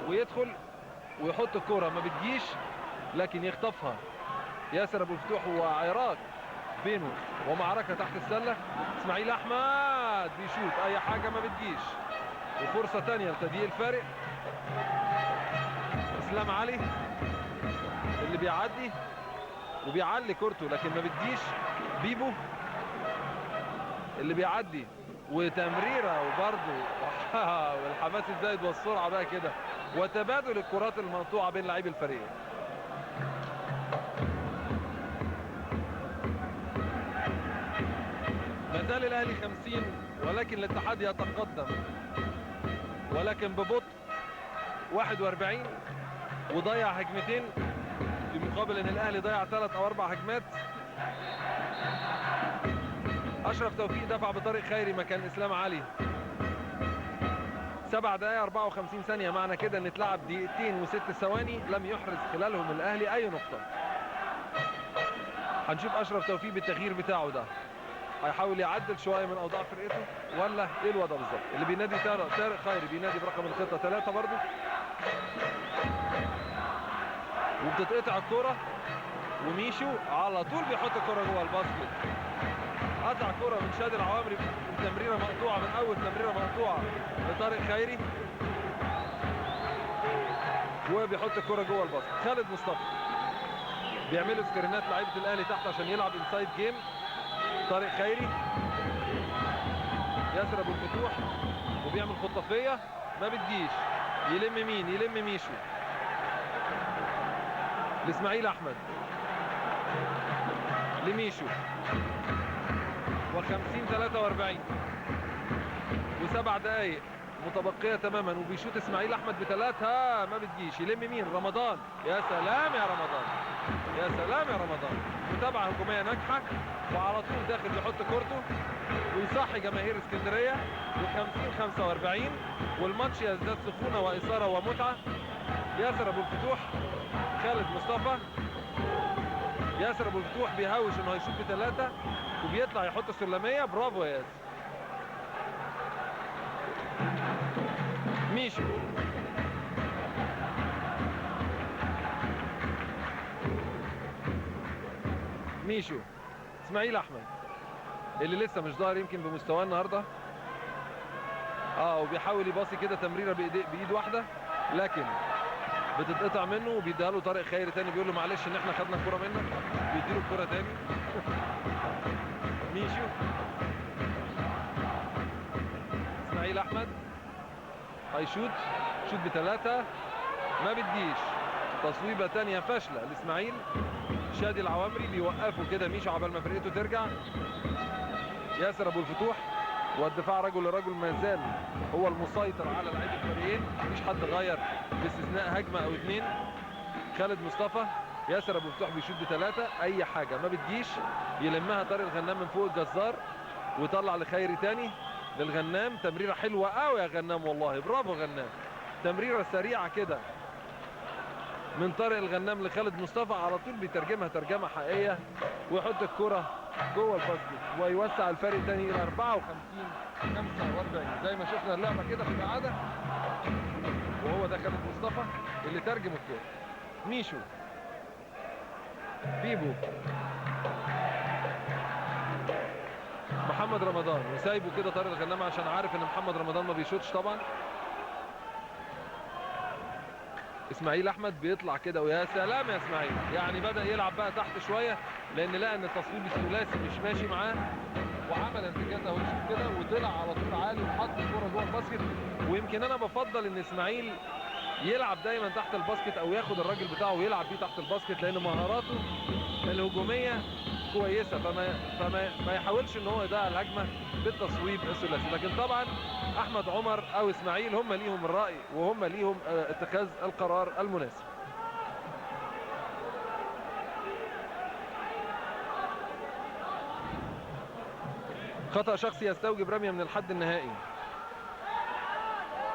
ويدخل ويحط الكرة ما بتجيش، لكن يخطفها ياسر ابو الفتوح، وعراك بينه ومعركة تحت السلة. اسماعيل احمد بيشوط اي حاجة ما بتجيش، وفرصة ثانية لتضييق الفارق. اسلام علي اللي بيعدي وبيعلي كورته لكن ما بتجيش. بيبو اللي بيعدي وتمريره وبرده والحماس الزايد والسرعة بقى كده، وتبادل الكرات المقطوعة بين لاعبي الفريقين. ما زال الاهلي 50 ولكن الاتحاد يتقدم، ولكن ببطء 41، وضيع هجمتين في مقابل ان الاهلي ضيع 3 أو 4 هجمات. اشرف توفيق دفع بطريق خيري مكان اسلام علي. 7 دقائق 54 ثانية، معنى كده ان اتلعب 2 دقيقة و6 ثواني لم يحرز خلالهم الاهلي اي نقطة. هنشوف اشرف توفيق بالتغيير بتاعه ده هيحاول يعدل شوية من اوضاع فرقته ولا ايه الوضع بالظبط. اللي بينادي طارق خيري بينادي برقم الخطة 3 برضه، وبتتقطع الكورة وميشو على طول بيحط الكورة جوه ال basket. قطع كورة من شادي العوامري من تمريره مقطوعة، من اول تمريره مقطوعة لطارق خيري، وبيحط الكورة جوه ال basket. خالد مصطفى بيعملوا screen ات لعيبة الاهلي تحت عشان يلعب inside game. طارق خيري، ياسر ابو الفتوح، وبيعمل خطافيه ما بتجيش. يلم مين؟ يلم ميشو لاسماعيل احمد، لميشو، و50-43 وسبع دقايق متبقيه تماما، وبيشوط اسماعيل احمد بثلاثة ما بتجيش. يلم مين؟ رمضان. يا سلام يا رمضان، يا سلام يا رمضان. متابعه هجومية ناجحة، وعلى طول داخل بيحط كورته ويصحي جماهير اسكندرية. و50-45، والماتش يزداد سخونة واثاره ومتعه. ياسر ابو الفتوح، خالد مصطفى. ياسر ابو الفتوح بيهوش انه هيشوط بثلاثة وبيطلع يحط السلمية. برافو يا ياسر. ميشو، ميشو، اسماعيل احمد اللي لسه مش ظاهر يمكن بمستواه النهارده. وبيحاول يباصي كده تمريره بايد واحدة، لكن بتتقطع منه وبيديها له طارق خيري تاني، بيقول له معلش ان احنا خدنا الكورة منك، بيديله الكورة تاني. ميشو، اسماعيل احمد هيشوط، شوط بثلاثة ما بتجيش. تصويبه ثانية فاشلة لاسماعيل. شادي العوامري بيوقفه كده ميشو عبال ما فرقته ترجع. ياسر ابو الفتوح، والدفاع رجل لرجل ما زال هو المسيطر على لعيبة الفريقين، مفيش حد غير باستثناء هجمة او اثنين. خالد مصطفى، ياسر ابو الفتوح بيشوط بثلاثة، اي حاجة ما بتجيش. يلمها طارق الغنام من فوق الجزار ويطلع لخيري تاني للغنام. تمريره حلوة قوي يا غنام، والله برافو غنام. تمريره سريعة كده من طارق الغنام لخالد مصطفى، على طول بيترجمها ترجمه حقيقية ويحط الكره جوه ال basket ويوسع الفرق تاني الى 54-45. زي ما شفنا اللعبة كده في الاعادة، وهو ده خالد مصطفى اللي ترجم الكورة. ميشو، بيبو، محمد رمضان، وسايبه كده طارق الغنام عشان عارف ان محمد رمضان ما بيشوطش طبعا. اسماعيل احمد بيطلع كده، ويا سلام يا اسماعيل، يعني بدا يلعب بقى تحت شوية لان لقى ان التصويب الثلاثي مش ماشي معاه، وعمل ارتكاز اهو كده وطلع على طول عالي وحط الكورة جوه ال basket. ويمكن انا بفضل ان اسماعيل يلعب دايما تحت ال basket او ياخد الراجل بتاعه ويلعب بيه تحت ال basket، لان مهاراته الهجومية كويسة، فما ما يحاولش ان هو يضيع الهجمة بالتصويب الثلاثي. لكن طبعا احمد عمر او اسماعيل هم ليهم الراي وهم ليهم اتخاذ القرار المناسب. خطأ شخصي يستوجب رمية من الحد النهائي.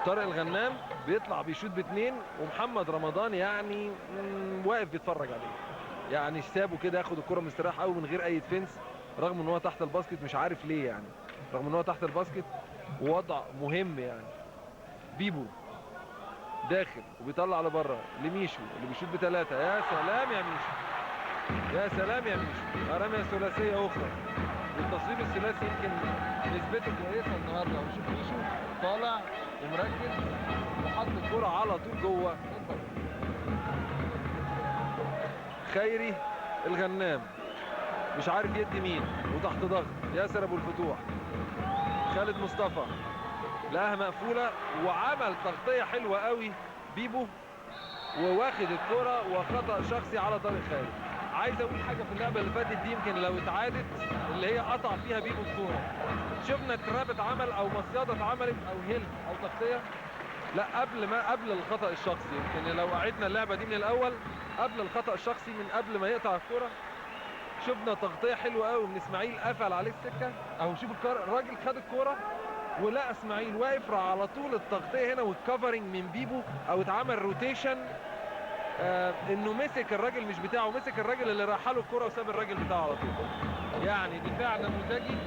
طارق الغنام بيطلع بيشوط باثنين، ومحمد رمضان يعني واقف بيتفرج عليه، يعني سابه كده ياخد الكره مستريح قوي من غير اي defense، رغم ان هو تحت ال basket، مش عارف ليه يعني، رغم ان هو تحت ال basket ووضع مهم يعني. بيبو داخل وبيطلع لبره لميشو اللي بيشوط بثلاثة. يا سلام يا ميشو، يا سلام يا ميشو، رمية ثلاثية اخرى، والتصويب الثلاثي يمكن نسبته كويسة النهارده. وشوف ميشو طالع ومركز وحط الكره على طول جوه. خيري الغنام مش عارف يدي مين وتحت ضغط. ياسر ابو الفتوح، خالد مصطفى لقاها مقفولة وعمل تغطيه حلوة قوي بيبو، وواخد الكره وخطا شخصي على طارق خيري. عايز اقول حاجة في اللعبة اللي فاتت دي، يمكن لو اتعادت اللي هي قطع فيها بيبو الكورة، شفنا trap اتعمل او مصيده اتعملت او help او تغطيه، لا قبل الخطا الشخصي. يمكن لو قعدنا اللعبة دي من الاول قبل الخطا الشخصي، من قبل ما يقطع الكورة، شفنا تغطيه حلوة قوي من اسماعيل، قفل عليه السكة اهو. شوف الراجل خد الكورة ولقى اسماعيل واقف، على طول التغطية هنا وال covering من بيبو، او اتعمل rotation انه مسك الراجل مش بتاعه، مسك الراجل اللي راح له الكره وساب الراجل بتاعه على طول. يعني دفاع نموذجي.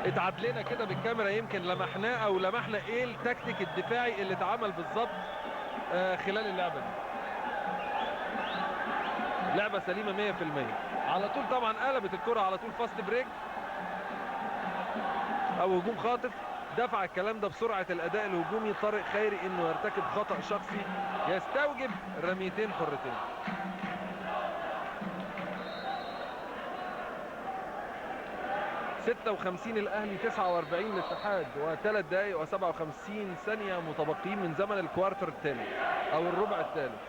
اتعادلنا كده بالكاميرا، يمكن لمحناه او لمحنا ايه التكتيك الدفاعي اللي اتعمل بالظبط خلال اللعبة دي. لعبه سليمة 100%. على طول طبعا قلبت الكره على طول fast break او هجوم خاطف. دفع الكلام ده بسرعة الاداء الهجومي طارق خيري انه يرتكب خطا شخصي يستوجب رميتين حرتين. 56 الاهلي، 49 الاتحاد، وثلاث دقائق و57 ثانية متبقيين من زمن ال quarter الثالث او الربع الثالث.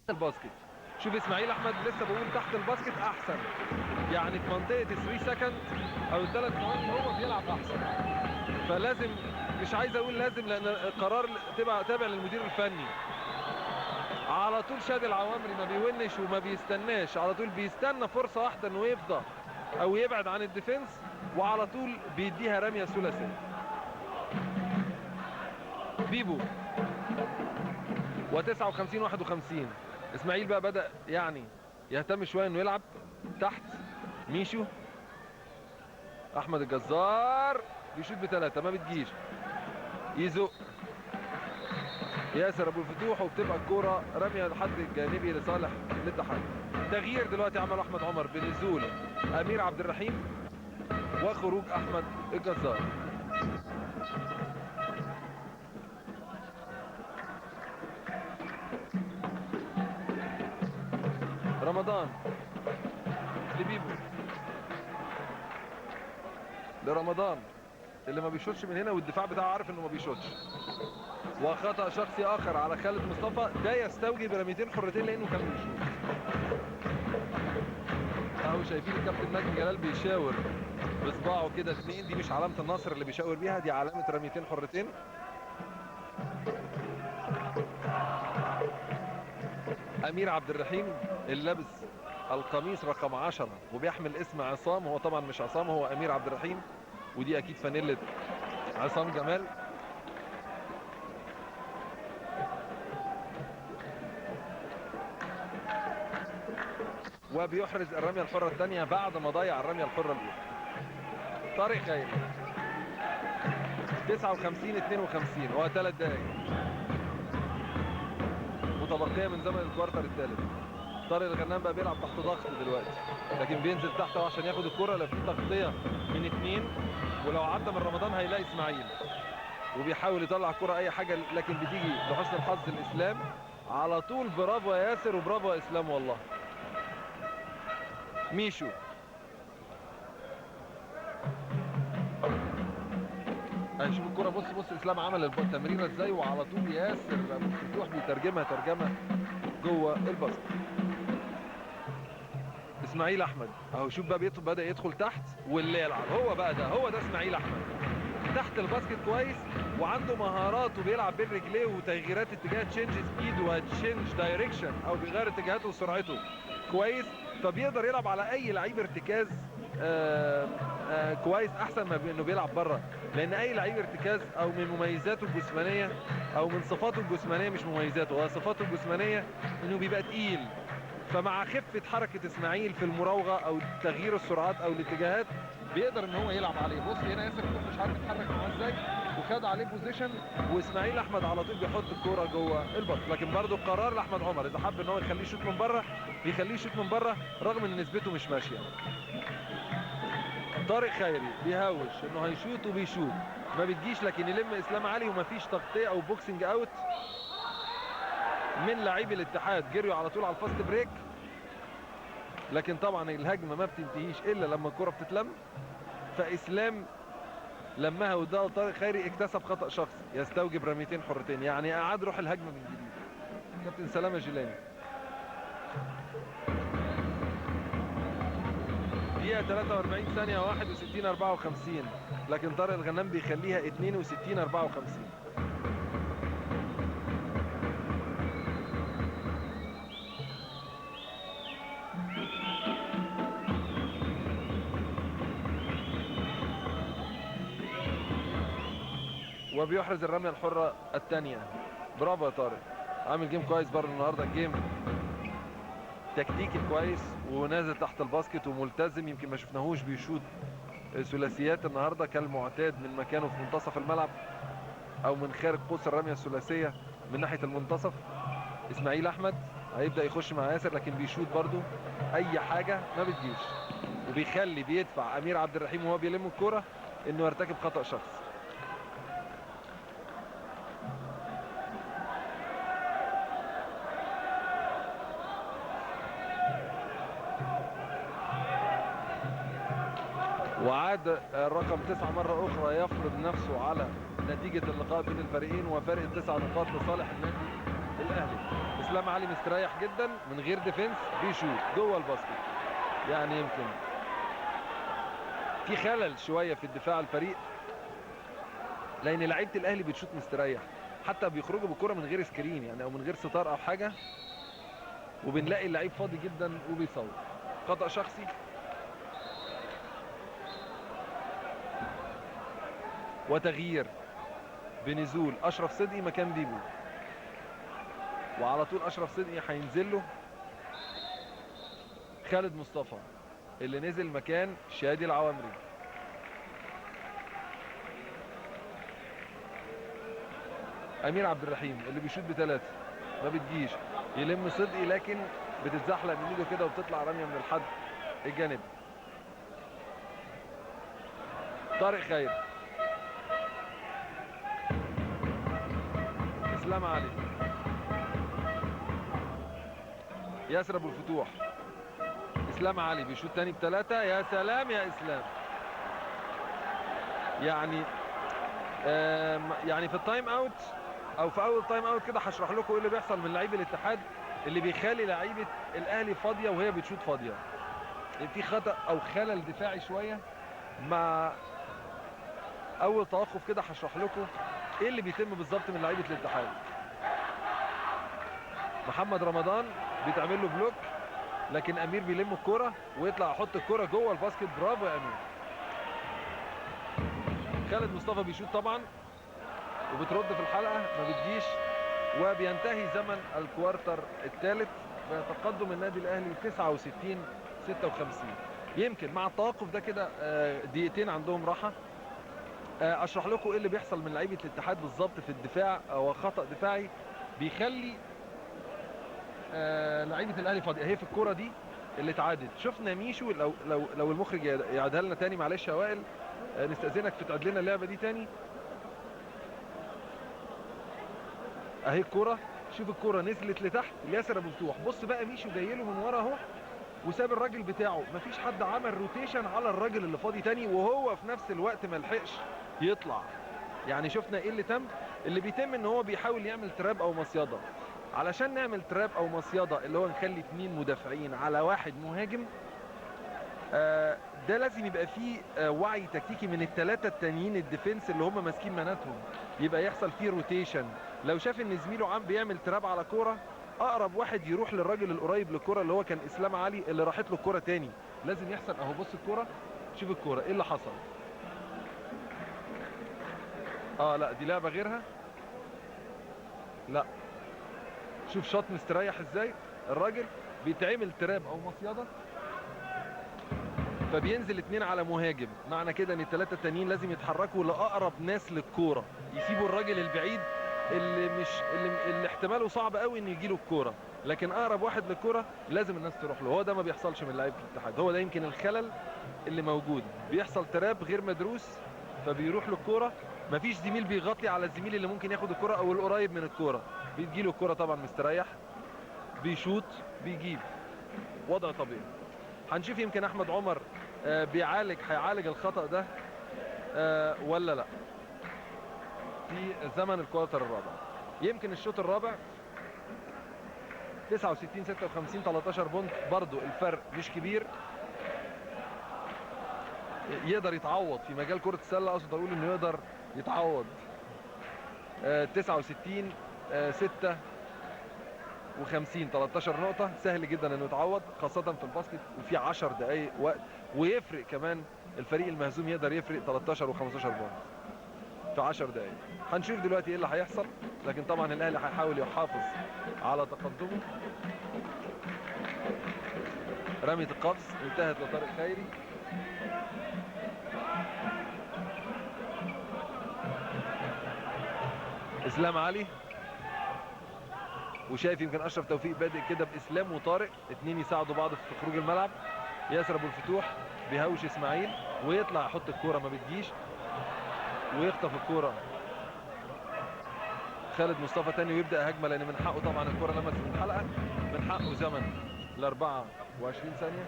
ال basket، شوف اسماعيل احمد لسه بقول تحت ال basket احسن، يعني في منطقة 3 second او 3 ثواني هو بيلعب احسن. فلازم، مش عايز اقول لازم لان القرار تابع للمدير الفني. على طول شادي العوامري ما بيونش وما بيستناش، على طول بيستنى فرصة واحدة انه يفضى او يبعد عن ال defense، وعلى طول بيديها رمية ثلاثية. بيبو و59 51. اسماعيل بقى بدأ يعني يهتم شوية انه يلعب تحت. ميشو، احمد الجزار بيشوط بثلاثة ما بتجيش، يزق ياسر ابو الفتوح وبتبقى الكورة رمية لحد الجانبي لصالح الاتحاد. تغيير دلوقتي عمله احمد عمر بنزول امير عبد الرحيم وخروج احمد الجزار. رمضان لبيبو، لرمضان اللي ما بيشوطش من هنا والدفاع بتاعه عارف انه ما بيشوطش. وخطأ شخصي اخر على خالد مصطفى، ده يستوجب رميتين حرتين لانه كان بيشوط. اهو شايفين الكابتن نجم جلال بيشاور بصباعه كده اثنين، دي مش علامة النصر اللي بيشاور بيها، دي علامة رميتين حرتين. امير عبد الرحيم اللي لابس القميص رقم 10 وبيحمل اسم عصام، هو طبعا مش عصام، هو امير عبد الرحيم، ودي اكيد فانيله عصام جمال. وبيحرز الرمية الحرة الثانية بعد ما ضيع الرمية الحرة الاولى. طارق خيري 59 52 وثلاث دقائق متبقيه من زمن ال quarter الثالث. طارق الغنام بقى بيلعب تحت ضغط دلوقتي، لكن بينزل تحت عشان ياخد الكره. لا في تغطيه من اثنين، ولو عدى من رمضان هيلاقي اسماعيل، وبيحاول يطلع الكره اي حاجة، لكن بتيجي لحسن الحظ الاسلام على طول. برافو يا ياسر وبرافو يا اسلام والله. ميشو هنشوف الكره، بص بص اسلام عمل التمريره ازاي، وعلى طول ياسر ابو الفتوح بيترجمها ترجمه جوه ال basket. اسماعيل احمد اهو، شوف بقى بدا يدخل تحت واللي يلعب هو بقى ده، هو ده اسماعيل احمد تحت ال basket كويس، وعنده مهارات وبيلعب بين رجليه وتغييرات اتجاه، change speed و change direction، او بيغير اتجاهاته وسرعته كويس، فبيقدر يلعب على اي لعيب ارتكاز كويس احسن ما انه بيلعب بره، لان اي لعيب ارتكاز او من مميزاته الجسمانية او من صفاته الجسمانية، مش مميزاته، هو صفاته الجسمانية انه بيبقى تقيل. فمع خفه حركة اسماعيل في المراوغه او تغيير السرعات او الاتجاهات بيقدر ان هو يلعب عليه. بص هنا ياسر مش عارف يتحرك معاه ازاي، وخد عليه position، واسماعيل احمد على طول بيحط الكورة جوه ال basket. لكن برده القرار لاحمد عمر، اذا حب ان هو يخليه يشوط من بره بيخليه يشوط من بره رغم ان نسبته مش ماشية. طارق خيري بيهوش انه هيشوط وبيشوط، ما بتجيش، لكن يلم اسلام علي ومفيش تغطيه او boxing out من لاعبي الاتحاد، جريوا على طول على ال fast break، لكن طبعا الهجمة ما بتنتهيش الا لما الكره بتتلم. فاسلام لمها واداها لطارق خيري، اكتسب خطا شخصي يستوجب رميتين حرتين، يعني اعاد روح الهجمة من جديد. كابتن سلامه جيلاني، دقيقة 43 ثانية 61 54، لكن طارق الغنام بيخليها 62 54. وبيحرز الرمية الحرة الثانية. برافو يا طارق، عامل game كويس برضه النهارده، ال game تكتيكي كويس ونازل تحت ال basket وملتزم، يمكن ما شفناهوش بيشوط ثلاثيات النهارده كالمعتاد من مكانه في منتصف الملعب او من خارج قوس الرمية الثلاثية من ناحية المنتصف. اسماعيل احمد هيبدا يخش مع ياسر لكن بيشوط برضه اي حاجة ما بتجيش، وبيخلي بيدفع امير عبد الرحيم وهو بيلم الكورة انه يرتكب خطا شخصي. وعاد الرقم 9 مرة أخرى يفرض نفسه على نتيجة اللقاء بين الفريقين وفارق 9 نقاط لصالح النادي الأهلي. إسلام علي مستريح جدا من غير defense، بيشوط جوه ال basket. يعني يمكن في خلل شوية في الدفاع الفريق لأن لعيبة الأهلي بتشوط مستريح، حتى بيخرجوا بالكرة من غير screen يعني أو من غير ستار أو حاجة، وبنلاقي اللعيب فاضي جدا وبيصوب. خطأ شخصي وتغيير بنزول اشرف صدقي مكان بيبو، وعلى طول اشرف صدقي هينزل له خالد مصطفى اللي نزل مكان شادي العوامري. امير عبد الرحيم اللي بيشوط بثلاثة ما بتجيش، يلم صدقي لكن بتتزحلق من ايده كده وبتطلع رمية من الحد الجانبي. طارق خير، اسلام علي، ياسر ابو الفتوح، اسلام علي بيشوط تاني بثلاثة. يا سلام يا اسلام، يعني يعني في ال time out او في اول time out كده هشرح لكم ايه اللي بيحصل من لعيب الاتحاد اللي بيخلي لعيبة الاهلي فاضية وهي بتشوط فاضية. في خطا او خلل دفاعي شوية مع اول توقف كده هشرح لكم ايه اللي بيتم بالظبط من لعيبة الاتحاد. محمد رمضان بيتعمل له block لكن امير بيلم الكرة ويطلع يحط الكرة جوه ال basket. برافو يا امير. خالد مصطفى بيشوط طبعا وبترد في الحلقة ما بتجيش، وبينتهي زمن ال quarter الثالث بتقدم النادي الاهلي 69-56. يمكن مع التوقف ده كده دقيقتين عندهم راحة. اشرح لكم ايه اللي بيحصل من لعيبة الاتحاد بالظبط في الدفاع وخطا دفاعي بيخلي لعيبة الاهلي فاضية. هي في الكورة دي اللي اتعادت شفنا ميشو، لو لو لو المخرج يعيدها لنا تاني، معلش يا وائل نستاذنك في تعيد لنا اللعبة دي تاني. اهي الكورة، شوف الكورة نزلت لتحت لياسر ابو فتوح، بص بقى ميشو جاي له من ورا اهو وساب الراجل بتاعه، مفيش حد عمل rotation على الراجل اللي فاضي تاني، وهو في نفس الوقت ما لحقش يطلع. يعني شفنا ايه اللي تم؟ اللي بيتم ان هو بيحاول يعمل trap او مصيده. علشان نعمل trap او مصيده اللي هو نخلي 2 مدافعين على 1 مهاجم، ده لازم يبقى فيه وعي تكتيكي من الثلاثة التانيين ال defense اللي هم ماسكين مناتهم، يبقى يحصل فيه rotation. لو شاف ان زميله عم بيعمل trap على كورة، اقرب واحد يروح للراجل القريب للكرة اللي هو كان اسلام علي اللي راحت له الكره تاني. لازم يحصل اهو، بص الكره، شوف الكره ايه اللي حصل. لا دي لعبه غيرها، لا شوف شاط مستريح ازاي الراجل، بيتعمل trap او مصيده فبينزل 2 على مهاجم. معنى كده ان الثلاثة التانيين لازم يتحركوا لاقرب ناس للكورة، يسيبوا الراجل البعيد اللي مش اللي احتماله صعب قوي ان يجي له الكورة، لكن اقرب واحد للكورة لازم الناس تروح له. هو ده ما بيحصلش من لعيبة الاتحاد، هو ده يمكن الخلل اللي موجود، بيحصل trap غير مدروس فبيروح للكورة، مفيش زميل بيغطي على الزميل اللي ممكن ياخد الكورة او القريب من الكورة، بتجي له الكورة طبعا مستريح، بيشوط بيجيب، وضع طبيعي. هنشوف يمكن احمد عمر بيعالج، هيعالج الخطأ ده ولا لا في زمن ال quarter الرابع. يمكن الشوط الرابع 69-56 13 point، برضو الفرق مش كبير، يقدر يتعوض في مجال كرة السلة، اقصد اقول انه يقدر يتعوض. 69-56 13 نقطة، سهل جدا انه يتعوض خاصة في ال basket وفي 10 دقايق وقت، ويفرق كمان الفريق المهزوم يقدر يفرق 13 و15 point. في 10 دقائق. هنشوف دلوقتي ايه اللي هيحصل، لكن طبعا الاهلي هيحاول يحافظ على تقدمه. رمية القفز انتهت لطارق خيري. اسلام علي، وشايف يمكن اشرف توفيق بادئ كده باسلام وطارق، اتنين يساعدوا بعض في خروج الملعب. ياسر ابو الفتوح بيهوش اسماعيل ويطلع يحط الكورة ما بتجيش، ويخطف الكورة خالد مصطفى تاني ويبدا هجمة، لان من حقه طبعا الكورة لمست الحلقة، من حقه زمن ال 24 ثانية.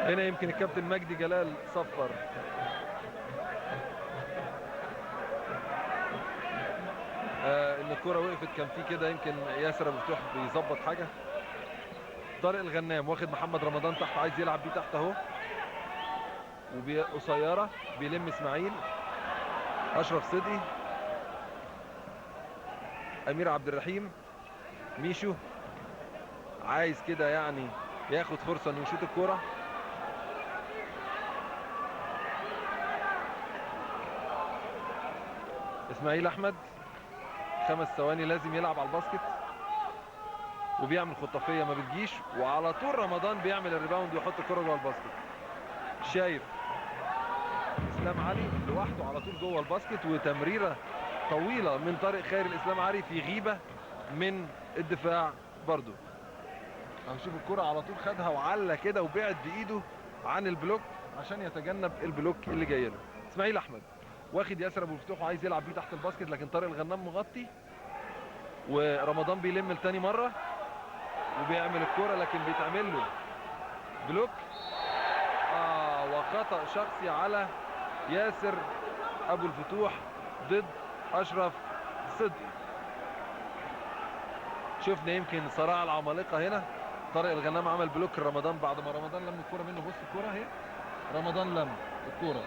هنا يمكن الكابتن مجدي جلال صفر ان الكرة وقفت، كان في كده يمكن ياسر ابو فتوح بيظبط حاجة. طارق الغنام واخد محمد رمضان تحت، عايز يلعب بيه تحت اهو، وقصيره بيلم اسماعيل، اشرف صدقي، امير عبد الرحيم، ميشو عايز كده يعني ياخد فرصة انه يشوط الكورة. اسماعيل احمد 5 ثواني لازم يلعب على ال basket، وبيعمل خطافيه ما بتجيش، وعلى طول رمضان بيعمل ال rebound ويحط الكره جوه ال basket. شايف اسلام علي لوحده على طول جوه ال basket، وتمريره طويلة من طارق خيري لاسلام علي في غيبه من الدفاع برضو. هنشوف الكره على طول خدها وعلى كده وبعد بايده عن ال block عشان يتجنب ال block اللي جاي له. اسماعيل احمد واخد ياسر ابو الفتوح وعايز يلعب بيه تحت ال basket، لكن طارق الغنام مغطي، ورمضان بيلم لتاني مرة وبيعمل الكورة لكن بيتعمل له block. وخطأ شخصي على ياسر ابو الفتوح ضد اشرف صدقي. شفنا يمكن صراع العمالقة هنا، طارق الغنام عمل block رمضان بعد ما رمضان لم الكورة منه. بص الكورة اهي، رمضان لم الكورة،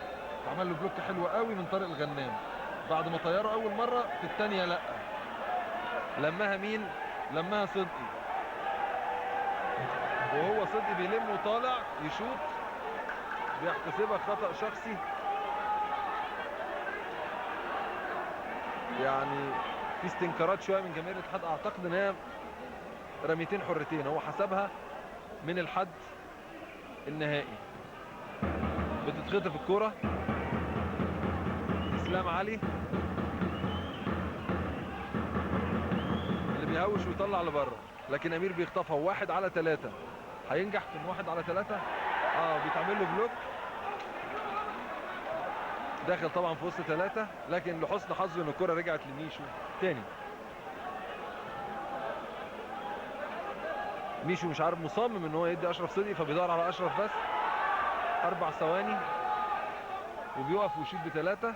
عمل له block حلو قوي من طارق الغنام بعد ما طيره اول مرة، في الثانية لا لمها مين؟ لمها صدقي، وهو صدقي بيلم وطالع يشوط، بيحتسبها خطأ شخصي. يعني في استنكارات شوية من جماهير الاتحاد، اعتقد ان هي رميتين حرتين هو حسبها من الحد النهائي. بتتخطف الكرة، اسلام علي اللي بيهوش ويطلع لبره، لكن امير بيخطفها. 1 على 3، هينجح في 1 على 3. بيتعمل له block، داخل طبعا في وسط 3، لكن لحسن حظه ان الكرة رجعت لميشو تاني. ميشو مش عارف، مصمم ان هو يدي اشرف صدقي، فبيدور على اشرف بس. 4 ثواني وبيقف ويشوط ب3،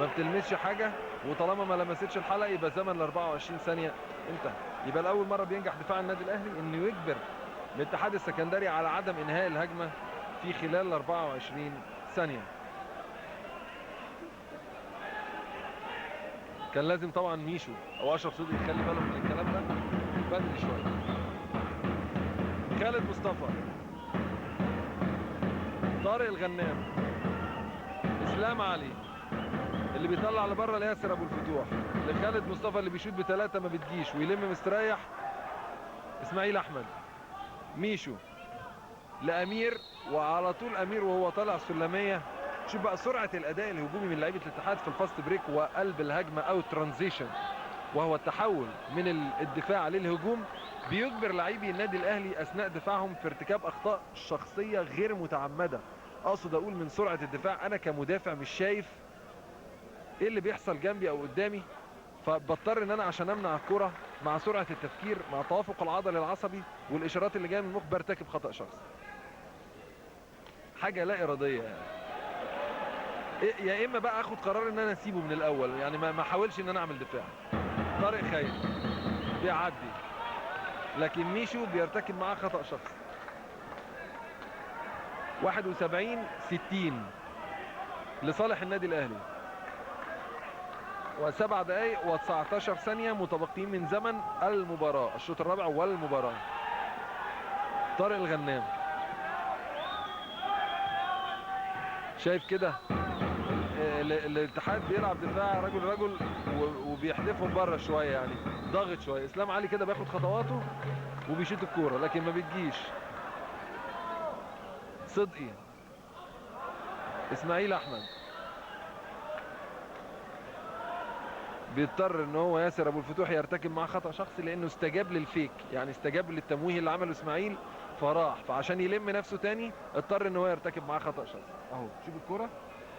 ما بتلمسش حاجة، وطالما ما لمستش الحلقة يبقى زمن ال 24 ثانية انتهى. يبقى لاول مرة بينجح دفاع النادي الاهلي انه يجبر الاتحاد السكندري على عدم انهاء الهجمة في خلال 24 ثانية. كان لازم طبعا ميشو او اشرف صدقي يخلي بالهم من الكلام ده بدري شوية. خالد مصطفى، طارق الغنام، اسلام علي اللي بيطلع لبره لياسر ابو الفتوح، لخالد مصطفى اللي بيشوط ب3 ما بتجيش ويلم مستريح. اسماعيل احمد، ميشو لامير، وعلى طول امير وهو طالع سلمية. شوف بقى سرعة الاداء الهجومي من لعيبة الاتحاد في ال fast break وقلب الهجمة او transition، وهو التحول من الدفاع للهجوم، بيجبر لاعبي النادي الاهلي اثناء دفاعهم في ارتكاب اخطاء شخصية غير متعمدة. اقصد اقول من سرعة الدفاع، انا كمدافع مش شايف ايه اللي بيحصل جنبي او قدامي، فبضطر ان انا عشان امنع الكره مع سرعة التفكير مع توافق العضلي العصبي والاشارات اللي جاية من المخ برتكب خطا شخصي، حاجة لا ارادية يعني. يا اما بقى اخد قرار ان انا اسيبه من الاول، يعني ما احاولش ان انا اعمل دفاع. طارق خيري بيعدي، لكن ميشو بيرتكب معاه خطأ شخصي. 71-60 لصالح النادي الاهلي. و7 دقائق و19 ثانية متبقيين من زمن المباراة، الشوط الرابع والمباراة. طارق الغنام شايف كده الاتحاد بيلعب دفاع رجل رجل وبيحدفهم بره شوية، يعني ضاغط شوية. اسلام علي كده بياخد خطواته وبيشوط الكورة لكن ما بتجيش. صدقي، اسماعيل احمد بيضطر ان هو ياسر ابو الفتوح يرتكب معاه خطأ شخصي لانه استجاب للفيك، يعني استجاب للتمويه اللي عمله اسماعيل فراح، فعشان يلم نفسه تاني اضطر ان هو يرتكب معاه خطأ شخصي. اهو شوف الكرة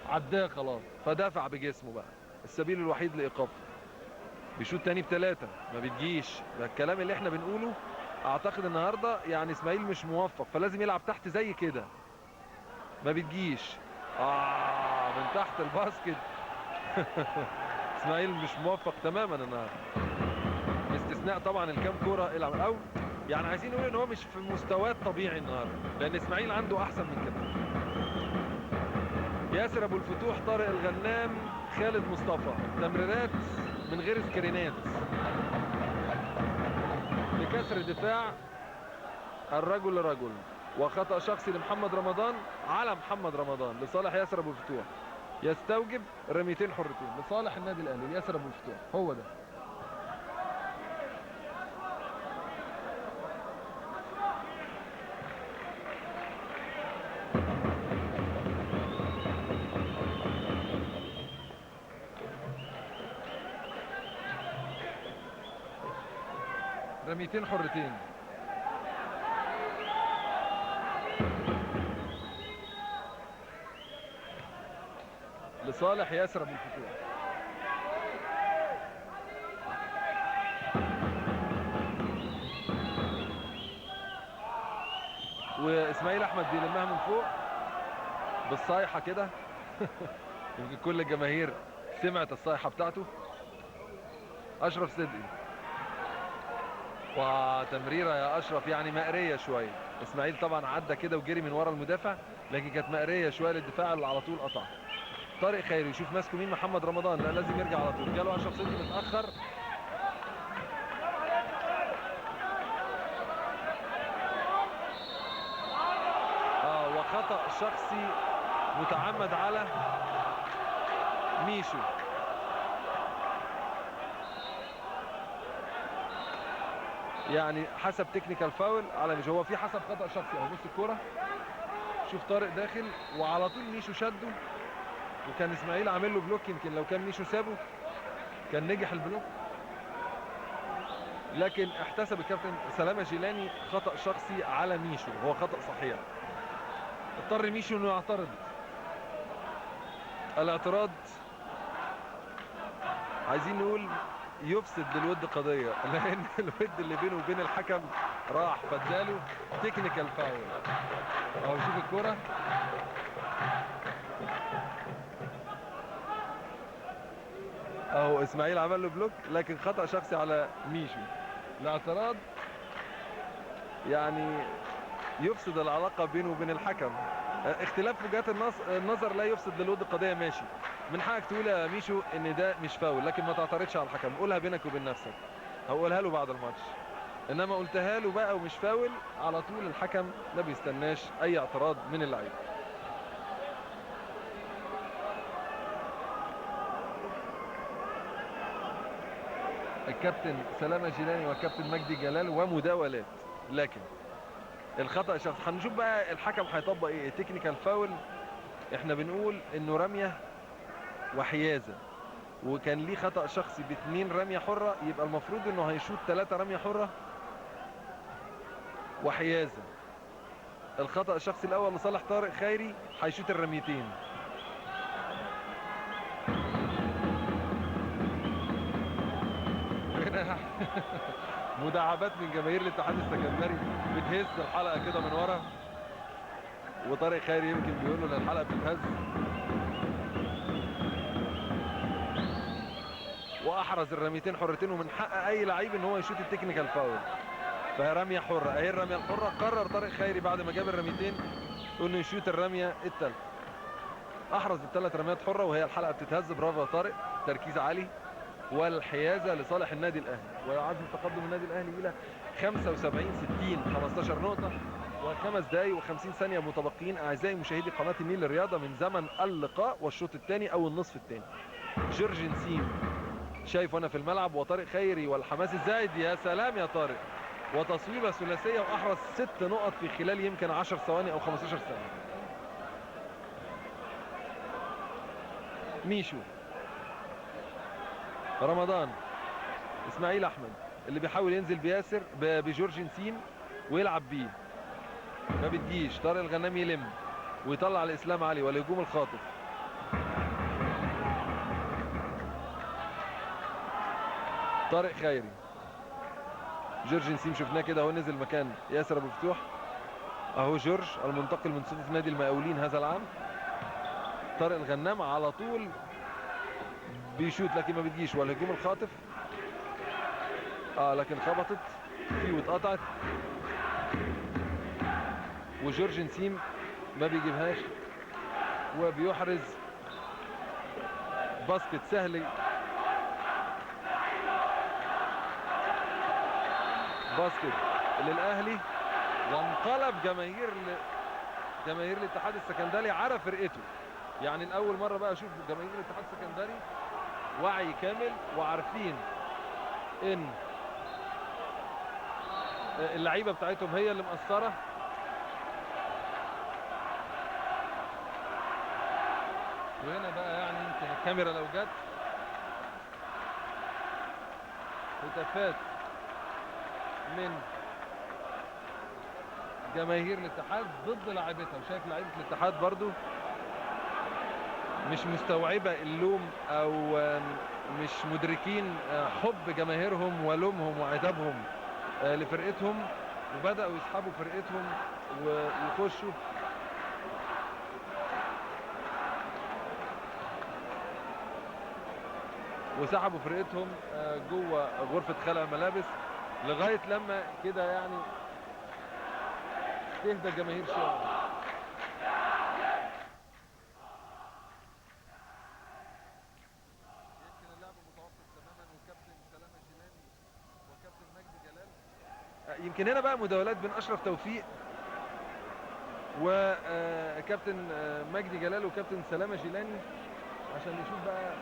عداه خلاص، فدافع بجسمه بقى، السبيل الوحيد لايقافه. بيشوط تاني بثلاثة ما بتجيش. ده الكلام اللي احنا بنقوله. اعتقد النهارده يعني اسماعيل مش موفق، فلازم يلعب تحت زي كده، ما بتجيش. من تحت ال basket. اسماعيل مش موفق تماما النهارده، باستثناء طبعا الكام كورة اللي عمل، او يعني عايزين نقول ان هو مش في مستواه الطبيعي النهارده، لان اسماعيل عنده احسن من كده. ياسر ابو الفتوح، طارق الغنام، خالد مصطفى، تمريرات من غير سكرينات لكسر دفاع الرجل لرجل، وخطأ شخصي لمحمد رمضان على محمد رمضان لصالح ياسر ابو الفتوح، يستوجب رميتين حرتين لصالح النادي الاهلي. ياسر ابو الفتوح هو ده. رميتين حرتين. لصالح ياسر ابو الفتوح. واسماعيل احمد بيلمها من فوق بالصيحه كده. يمكن كل الجماهير سمعت الصيحة بتاعته. اشرف صدقي، وتمريره يا اشرف يعني مقريه شوية. اسماعيل طبعا عدى كده وجري من ورا المدافع، لكن كانت مقريه شوية للدفاع اللي على طول قطع. طارق خيري يشوف ماسكه مين، محمد رمضان، لا لازم يرجع على طول. جاله اشرف صدقي متاخر. وخطا شخصي متعمد على ميشو. يعني حسب technical foul على ميشو، هو في حسب خطأ شخصي. اهو بص الكورة، شوف طارق داخل وعلى طول ميشو شده، وكان اسماعيل عامل له block، يمكن لو كان ميشو سابه كان نجح ال block، لكن احتسب الكابتن سلامه جيلاني خطأ شخصي على ميشو، هو خطأ صحيح. اضطر ميشو انه يعترض. الاعتراض عايزين نقول يفسد للود قضية، لان الود اللي بينه وبين الحكم راح، فاداله technical foul. اهو شوف الكورة، اهو اسماعيل عمل له block، لكن خطأ شخصي على ميشو. الاعتراض يعني يفسد العلاقة بينه وبين الحكم. اختلاف وجهات النظر لا يفسد للود قضية، ماشي، من حقك تقول يا ميشو ان ده مش فاول، لكن ما تعترضش على الحكم، قولها بينك وبين نفسك، هقولها له بعد الماتش، انما قلتها له بقى ومش فاول، على طول الحكم ما بيستناش اي اعتراض من اللعيب. الكابتن سلامه جيلاني والكابتن مجدي جلال ومداولات، لكن الخطأ شخص. هنشوف بقى الحكم هيطبق ايه. technical foul احنا بنقول انه رمية وحيازه، وكان ليه خطأ شخصي ب2 رمية حره، يبقى المفروض انه هيشوط 3 رمية حره وحيازه. الخطأ الشخصي الاول لصالح طارق خيري، هيشوط الرميتين. هنا مداعبات من جماهير الاتحاد السكندري بتهز الحلقة كده من ورا، وطارق خيري يمكن بيقول له ان الحلقة بتتهز. واحرز الرميتين حرتين، ومن حق اي لعيب ان هو يشوط ال technical foul، فهي رمية حره. اهي الرمية الحرة، قرر طارق خيري بعد ما جاب الرميتين انه يشوط الرمية الثالثة. احرز الثلاث رميات حره وهي الحلقة بتتهز. برافو يا طارق، تركيز عالي. والحيازه لصالح النادي الاهلي، ويعزز تقدم النادي الاهلي الى 75-60، 15 نقطة و5 دقائق و50 ثانية متبقيين اعزائي مشاهدي قناة النيل للرياضة من زمن اللقاء والشوط الثاني او النصف الثاني. جورج نسيم شايف هنا في الملعب، وطارق خيري والحماس الزايد، يا سلام يا طارق، وتصويبه ثلاثية واحرز 6 نقط في خلال يمكن 10 ثواني او 15 ثانية. ميشو، رمضان، اسماعيل احمد اللي بيحاول ينزل بياسر بجورج نسيم ويلعب بيه، ما بتجيش، طارق الغنام يلم ويطلع الاسلام علي والهجوم الخاطف. طارق خيري، جورج نسيم شفناه كده اهو نزل مكان ياسر ابو فتوح، اهو جورج المنتقل من صفوف نادي المقاولين هذا العام. طارق الغنام على طول بيشوت لكن ما بتجيش، والهجوم الخاطف لكن خبطت فيه واتقطعت، وجورج نسيم ما بيجيبهاش وبيحرز basket سهل، basket للاهلي. وانقلب جماهير الاتحاد السكندري على فرقته. يعني الاول مرة بقى اشوف جماهير الاتحاد السكندري وعي كامل وعارفين ان اللعيبة بتاعتهم هي اللي مقصرة. وهنا بقى يعني يمكن الكاميرا لو جت هتافات من جماهير الاتحاد ضد لاعبتها، وشايف لعيبة الاتحاد برضو مش مستوعبة اللوم او مش مدركين حب جماهيرهم ولومهم وعتابهم لفرقتهم، وبداوا يسحبوا فرقتهم ويخشوا. وسحبوا فرقتهم جوه غرفة خلع الملابس لغاية لما كده يعني تهدى الجماهير شوية. يمكن اللعب متوقف تماما، وكابتن سلامه جيلاني وكابتن مجدي جلال. يمكن هنا بقى مداولات بين اشرف توفيق وكابتن مجدي جلال وكابتن سلامه جيلاني عشان نشوف بقى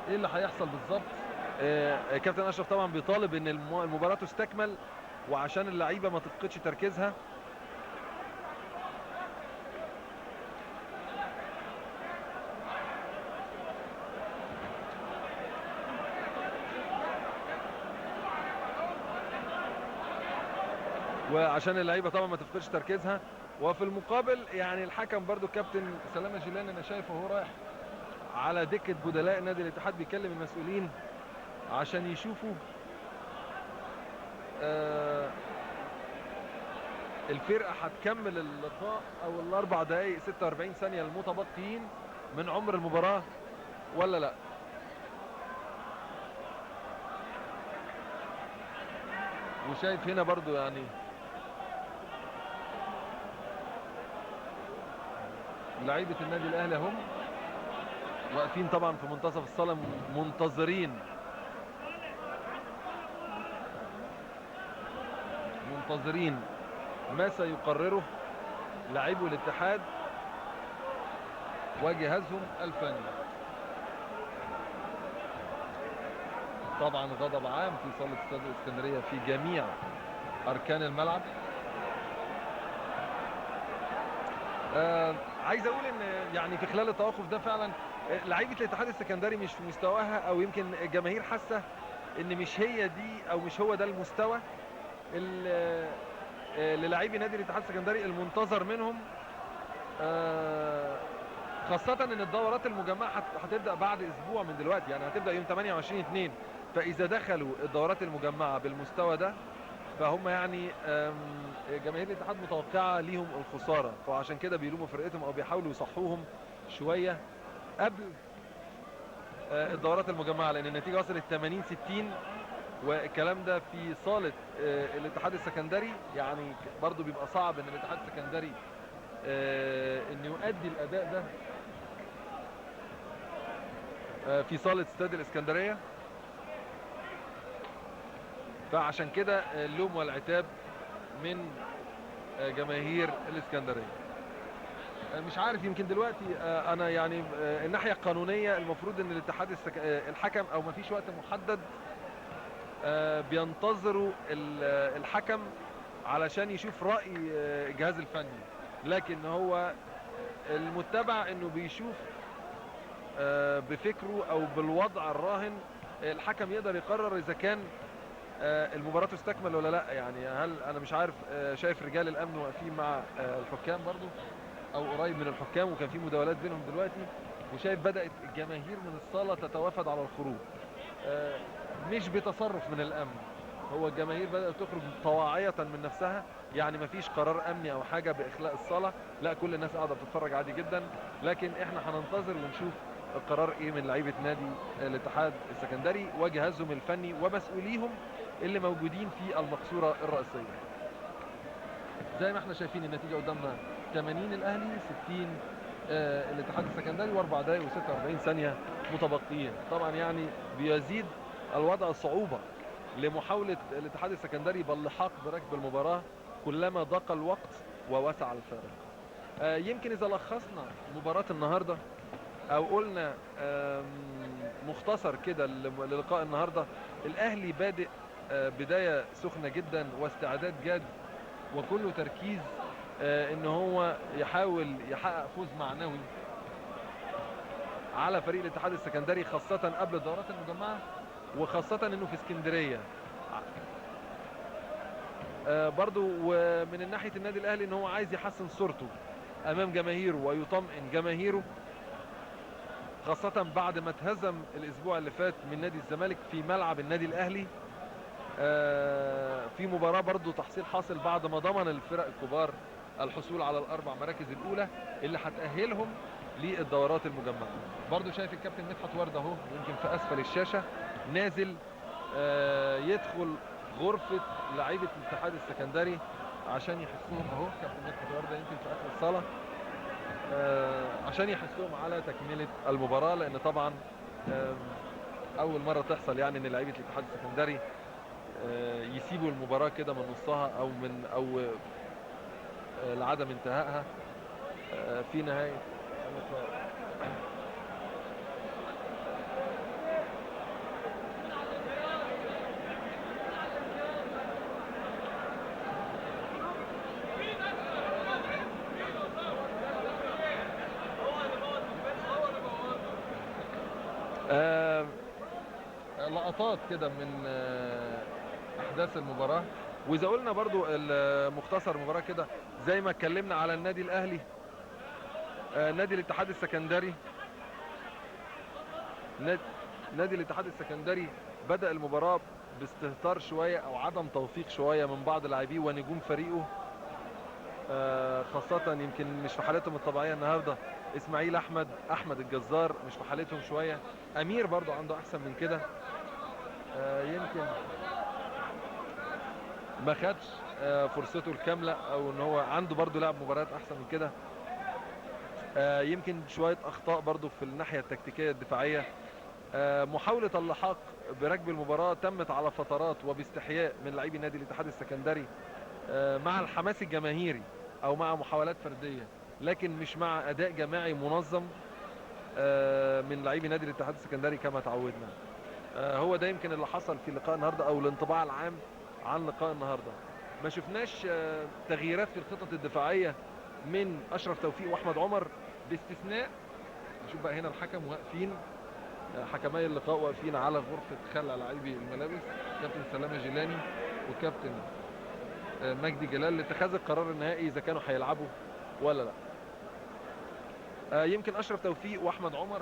ايه اللي هيحصل بالظبط. كابتن اشرف طبعا بيطالب ان المباراة تستكمل وعشان اللعيبة ما تفقدش تركيزها. وعشان اللعيبة طبعا ما تفقدش تركيزها. وفي المقابل يعني الحكم برضو كابتن سلامه جيلاني انا شايفه وهو رايح على دكه بدلاء نادي الاتحاد بيكلم المسؤولين عشان يشوفوا الفرقة هتكمل اللقاء او ال4 دقائق 46 ثانية المتبقيين من عمر المباراة ولا لا. وشايف هنا برضو يعني لعيبة النادي الاهلي هم واقفين طبعا في منتصف الصاله منتظرين ما سيقرره لاعبو الاتحاد وجهازهم الفني. طبعا غضب عام في صاله استاد الاسكندرية في جميع اركان الملعب. عايز اقول ان يعني في خلال التوقف ده فعلا لعيبة الاتحاد السكندري مش في مستواها، او يمكن الجماهير حاسه ان مش هي دي او مش هو ده المستوى للاعبي نادي الاتحاد السكندري المنتظر منهم، خاصة ان الدورات المجمعة هتبدأ بعد اسبوع من دلوقتي، يعني هتبدأ يوم 28/2، فاذا دخلوا الدورات المجمعة بالمستوى ده فهم يعني جماهير الاتحاد متوقعة ليهم الخسارة، فعشان كده بيلوموا فرقتهم او بيحاولوا يصحوهم شوية قبل الدورات المجمعة، لان النتيجة وصلت 80-60 والكلام ده في صالة الاتحاد السكندري. يعني برضو بيبقى صعب ان الاتحاد السكندري انه يؤدي الاداء ده في صاله استاد الاسكندرية، فعشان كده اللوم والعتاب من جماهير الاسكندرية. مش عارف، يمكن دلوقتي انا يعني الناحية القانونية المفروض ان الاتحاد الحكم او ما فيش وقت محدد بينتظروا الحكم علشان يشوف راي الجهاز الفني، لكن هو المتبع انه بيشوف بفكره او بالوضع الراهن الحكم يقدر يقرر اذا كان المباراة تستكمل ولا لا. يعني هل انا مش عارف، شايف رجال الامن واقفين مع الحكام برضو او قريب من الحكام، وكان في مداولات بينهم دلوقتي، وشايف بدات الجماهير من الصاله تتوافد على الخروج، مش بتصرف من الامن، هو الجماهير بدات تخرج طواعيه من نفسها، يعني مفيش قرار امني او حاجة باخلاء الصاله، لا كل الناس قاعدة بتتفرج عادي جدا. لكن احنا هننتظر ونشوف القرار ايه من لعيبة نادي الاتحاد السكندري وجهازهم الفني ومسؤوليهم اللي موجودين في المقصورة الرئيسية. زي ما احنا شايفين النتيجة قدامنا 80 الاهلي، 60 الاتحاد السكندري، و4 دقائق و46 ثانية متبقيين. طبعا يعني بيزيد الوضع صعوبة لمحاولة الاتحاد السكندري باللحاق بركب المباراة كلما ضاق الوقت ووسع الفارق. يمكن اذا لخصنا مباراة النهارده او قلنا مختصر كده للقاء النهارده، الاهلي بادئ بداية سخنة جدا واستعداد جاد وكله تركيز ان هو يحاول يحقق فوز معنوي على فريق الاتحاد السكندري، خاصة قبل الدورات المجمعة، وخاصة انه في اسكندرية. برضو ومن ناحية النادي الاهلي ان هو عايز يحسن صورته امام جماهيره ويطمئن جماهيره، خاصة بعد ما اتهزم الاسبوع اللي فات من نادي الزمالك في ملعب النادي الاهلي في مباراة برضو تحصيل حاصل بعد ما ضمن الفرق الكبار الحصول على الاربع مراكز الاولى اللي هتأهلهم للدورات المجمعة. برضو شايف الكابتن مدحت وردة اهو يمكن في اسفل الشاشة نازل يدخل غرفة لعيبة الاتحاد السكندري عشان يحسهم اهو، كابتن مدحت وردة يمكن في اخر الصالة عشان يحسهم على تكملة المباراة، لان طبعا اول مرة تحصل يعني ان لعيبة الاتحاد السكندري يسيبوا المباراة كده من نصها او من او لعدم انتهائها في نهاية اللقاء. لقطات كده من احداث المباراة، واذا قلنا برضو مختصر المباراة كده زي ما اتكلمنا على النادي الاهلي، نادي الاتحاد السكندري، نادي الاتحاد السكندري بدأ المباراة باستهتار شوية او عدم توفيق شوية من بعض لاعبيه ونجوم فريقه، خاصة يمكن مش في حالتهم الطبيعية النهارده. اسماعيل احمد، احمد الجزار مش في حالتهم شوية، امير برضو عنده احسن من كده، يمكن ما خدش فرصته الكاملة او ان هو عنده برضو لعب مباريات احسن من كده. يمكن شوية اخطاء برضو في الناحية التكتيكيه الدفاعية. محاولة اللحاق بركب المباراة تمت على فترات وباستحياء من لاعبي نادي الاتحاد السكندري مع الحماس الجماهيري او مع محاولات فردية، لكن مش مع اداء جماعي منظم من لاعبي نادي الاتحاد السكندري كما تعودنا. هو ده يمكن اللي حصل في لقاء النهارده او الانطباع العام عن لقاء النهارده. ما شفناش تغييرات في الخطط الدفاعية من اشرف توفيق واحمد عمر، باستثناء نشوف بقى هنا الحكم واقفين، حكمي اللقاء واقفين على غرفة خلع لاعبي الملابس، كابتن سلامه جيلاني وكابتن مجدي جلال، لاتخاذ القرار النهائي اذا كانوا هيلعبوا ولا لا. يمكن اشرف توفيق واحمد عمر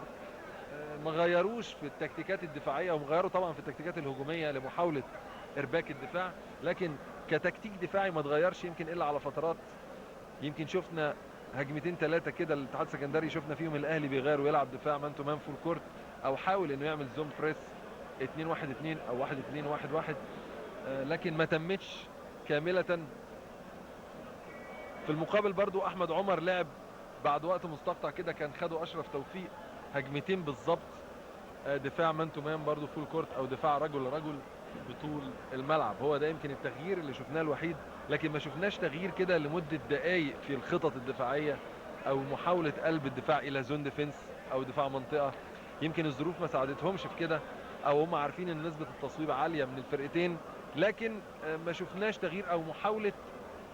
ما غيروش في التكتيكات الدفاعية، وغيروا طبعا في التكتيكات الهجومية لمحاولة ارباك الدفاع، لكن كتكتيك دفاعي ما اتغيرش يمكن الا على فترات. يمكن شفنا هجمتين ثلاثة كده الاتحاد السكندري شفنا فيهم الاهلي بيغير ويلعب دفاع man to man full court، او حاول انه يعمل zone press 2 1 2 او 1 2 1 1، لكن ما تمتش كاملة. في المقابل برضو احمد عمر لعب بعد وقت مستقطع كده، كان خده اشرف توفيق هجمتين بالظبط دفاع man to man برضو full court او دفاع رجل لرجل بطول الملعب. هو ده يمكن التغيير اللي شفناه الوحيد، لكن ما شفناش تغيير كده لمدة دقايق في الخطط الدفاعية او محاولة قلب الدفاع الى zone defense او دفاع منطقة. يمكن الظروف ما ساعدتهمش في كده، او هم عارفين ان نسبة التصويب عالية من الفرقتين، لكن ما شفناش تغيير او محاولة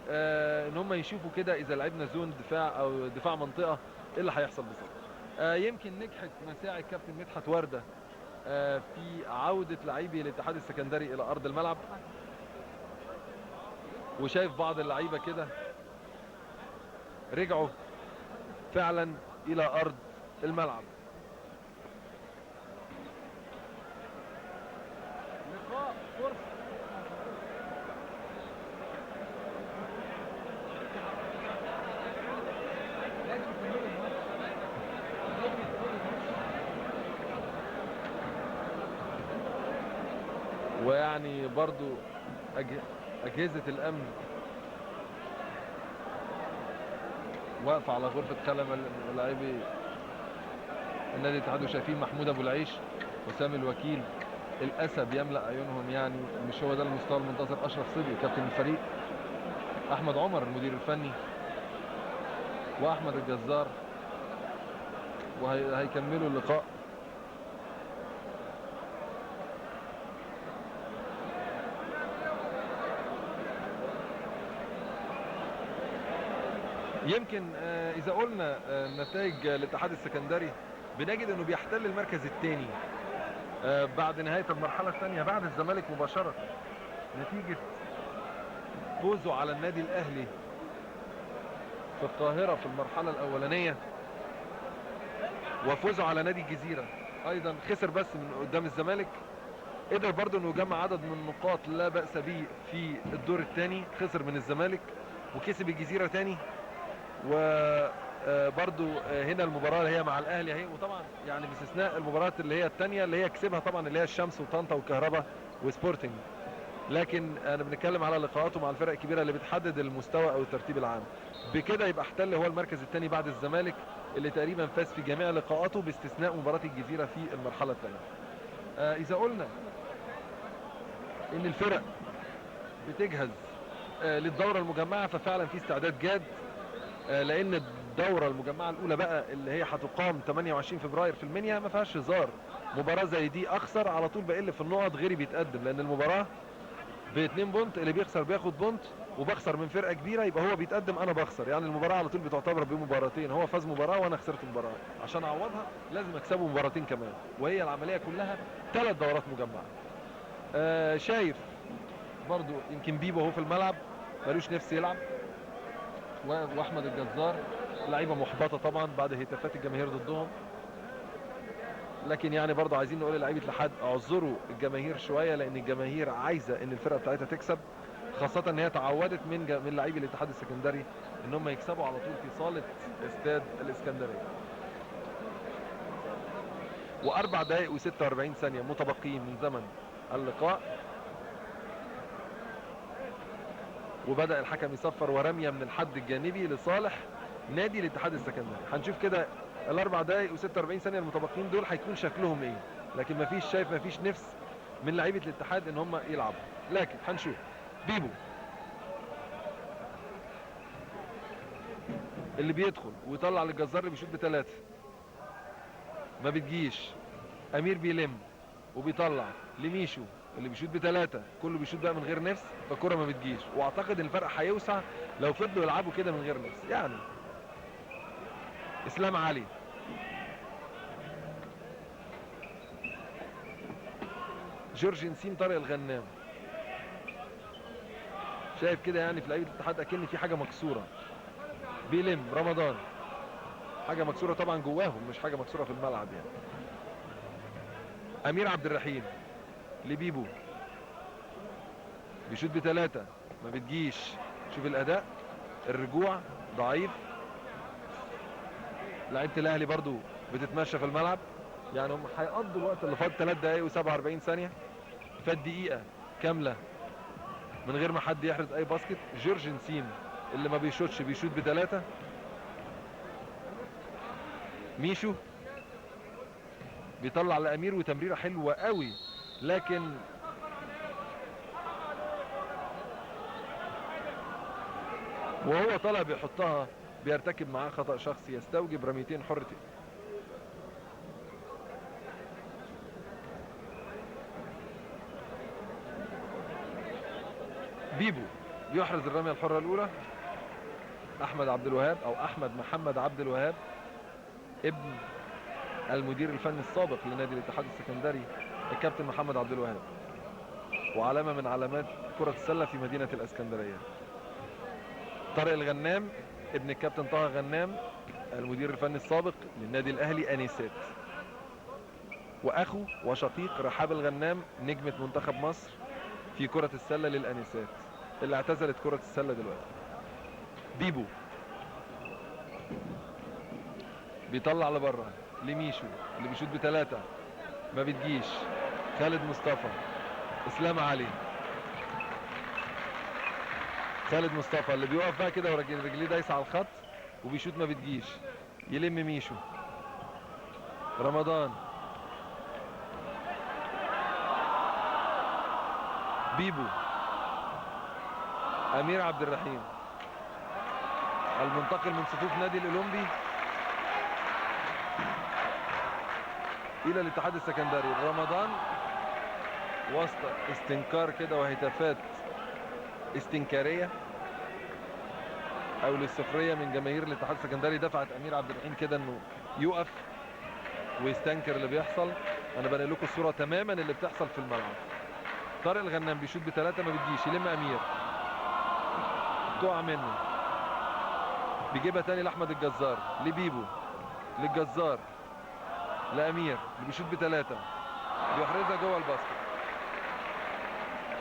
ان هم يشوفوا كده اذا لعبنا zone دفاع او دفاع منطقة ايه اللي هيحصل بالظبط. يمكن نجحت مساعي الكابتن مدحت وردة في عودة لاعبي الاتحاد السكندري الى ارض الملعب، وشايف بعض اللعيبة كده رجعوا فعلا الى ارض الملعب. لقاء فرصة ويعني برضو أجهزة الأمن واقفة على غرفة خلم لاعبي النادي الاتحاد، وشايفين محمود أبو العيش وسامي الوكيل الأسى بيملأ عيونهم، يعني مش هو ده المستوى المنتظر. أشرف صبري كابتن الفريق، أحمد عمر المدير الفني، وأحمد الجزار، وهيكملوا اللقاء. يمكن إذا قلنا نتائج الاتحاد السكندري بنجد أنه بيحتل المركز الثاني بعد نهاية المرحلة الثانية بعد الزمالك مباشرة، نتيجة فوزه على النادي الأهلي في القاهرة في المرحلة الأولانية، وفوزه على نادي الجزيرة أيضا، خسر بس من قدام الزمالك، قدر برضه أنه يجمع عدد من النقاط لا بأس به في الدور الثاني، خسر من الزمالك وكسب الجزيرة ثاني، وبرضو هنا المباراة اللي هي مع الأهلي اهي، وطبعا يعني باستثناء المباريات اللي هي الثانية اللي هي كسبها طبعا اللي هي الشمس وطنطا والكهرباء وسبورتنج، لكن انا بنتكلم على لقاءاته مع الفرق الكبيرة اللي بتحدد المستوى او الترتيب العام. بكده يبقى احتل هو المركز الثاني بعد الزمالك اللي تقريبا فاز في جميع لقاءاته باستثناء مباراة الجزيرة في المرحلة الثانية. إذا قلنا إن الفرق بتجهز للدورة المجمعة ففعلا في استعداد جاد، لان الدورة المجمعة الاولى بقى اللي هي هتقام 28 فبراير في المنيا ما فيهاش هزار، مباراة زي دي اخسر على طول بقل في النقط غيري بيتقدم، لان المباراة ب2 point، اللي بيخسر بياخد point، وبخسر من فرقه كبيرة يبقى هو بيتقدم انا بخسر، يعني المباراة على طول بتعتبر بمباراتين، هو فاز مباراة وانا خسرت مباراة، عشان اعوضها لازم اكسبه مباراتين كمان، وهي العملية كلها 3 دورات مجمعة. شايف برضو يمكن بيبو اهو في الملعب ملوش نفس يلعب، واحمد الجزار لعيبة محبطة طبعا بعد هتافات الجماهير ضدهم، لكن يعني برضه عايزين نقول للعيبة الاتحاد اعذروا الجماهير شوية، لان الجماهير عايزه ان الفرقة بتاعتها تكسب، خاصة ان هي تعودت من لعيبة الاتحاد السكندري ان هم يكسبوا على طول في صاله استاد الاسكندرية. و4 دقائق و46 ثانية متبقيين من زمن اللقاء، وبدأ الحكم يصفر ورمية من الحد الجانبي لصالح نادي الاتحاد السكندري. هنشوف كده ال4 دقايق و46 ثانية المتبقيين دول هيكون شكلهم ايه، لكن مفيش، شايف مفيش نفس من لعيبة الاتحاد ان هم يلعبوا، لكن هنشوف. بيبو اللي بيدخل ويطلع للجزار اللي بيشوط ب3 ما بتجيش، امير بيلم وبيطلع لميشو اللي بيشوط ب3، كله بيشوط بقى من غير نفس، فالكرة ما بتجيش، واعتقد ان الفرق هيوسع لو فضلوا يلعبوا كده من غير نفس. يعني اسلام علي جورج نسيم طارق الغنام، شايف كده يعني في لعيبة الاتحاد اكن في حاجة مكسورة، بيلم رمضان، حاجة مكسورة طبعا جواهم مش حاجة مكسورة في الملعب يعني. امير عبد الرحيم لبيبو بيشوط ب3 ما بتجيش، شوف الاداء، الرجوع ضعيف، لعيبة الاهلي برضو بتتمشى في الملعب، يعني هم هيقضوا الوقت اللي فات 3 دقايق و47 ثانية، فات دقيقة كاملة من غير ما حد يحرز اي basket. جورج نسيم اللي ما بيشوطش بيشوط ب3، ميشو بيطلع لامير وتمريره حلوة قوي، لكن وهو طالع بيحطها بيرتكب معاه خطأ شخصي يستوجب رميتين حرتين. بيبو بيحرز الرمية الحرة الأولى. أحمد عبد الوهاب أو أحمد محمد عبد الوهاب ابن المدير الفني السابق لنادي الاتحاد السكندري الكابتن محمد عبد الوهاب، وعلامة من علامات كرة السلة في مدينة الإسكندرية. طارق الغنام ابن الكابتن طه غنام المدير الفني السابق للنادي الأهلي أنيسات، وأخو وشقيق رحاب الغنام نجمة منتخب مصر في كرة السلة للأنيسات اللي اعتزلت كرة السلة دلوقتي. بيبو بيطلع لبره لميشو اللي بيشوط بثلاثة ما بتجيش. خالد مصطفى، اسلام علي، خالد مصطفى اللي بيقف بقى كده ورجليه دايسه على الخط وبيشوط ما بتجيش، يلم ميشو. رمضان، بيبو، امير عبد الرحيم المنتقل من صفوف نادي الاولمبي الى الاتحاد السكندري. رمضان وسط استنكار كده وهتافات استنكاريه او للسخريه من جماهير الاتحاد السكندري دفعت امير عبد الرحيم كده انه يقف ويستنكر اللي بيحصل. انا بنقل لكم الصورة تماما اللي بتحصل في الملعب. طارق الغنام بيشوط بثلاثة ما بتجيش، يلم امير، تقع منه، بيجيبها تاني لاحمد الجزار، لبيبو، للجزار، لامير اللي بيشوط بثلاثة، بيحرزها جوه ال basket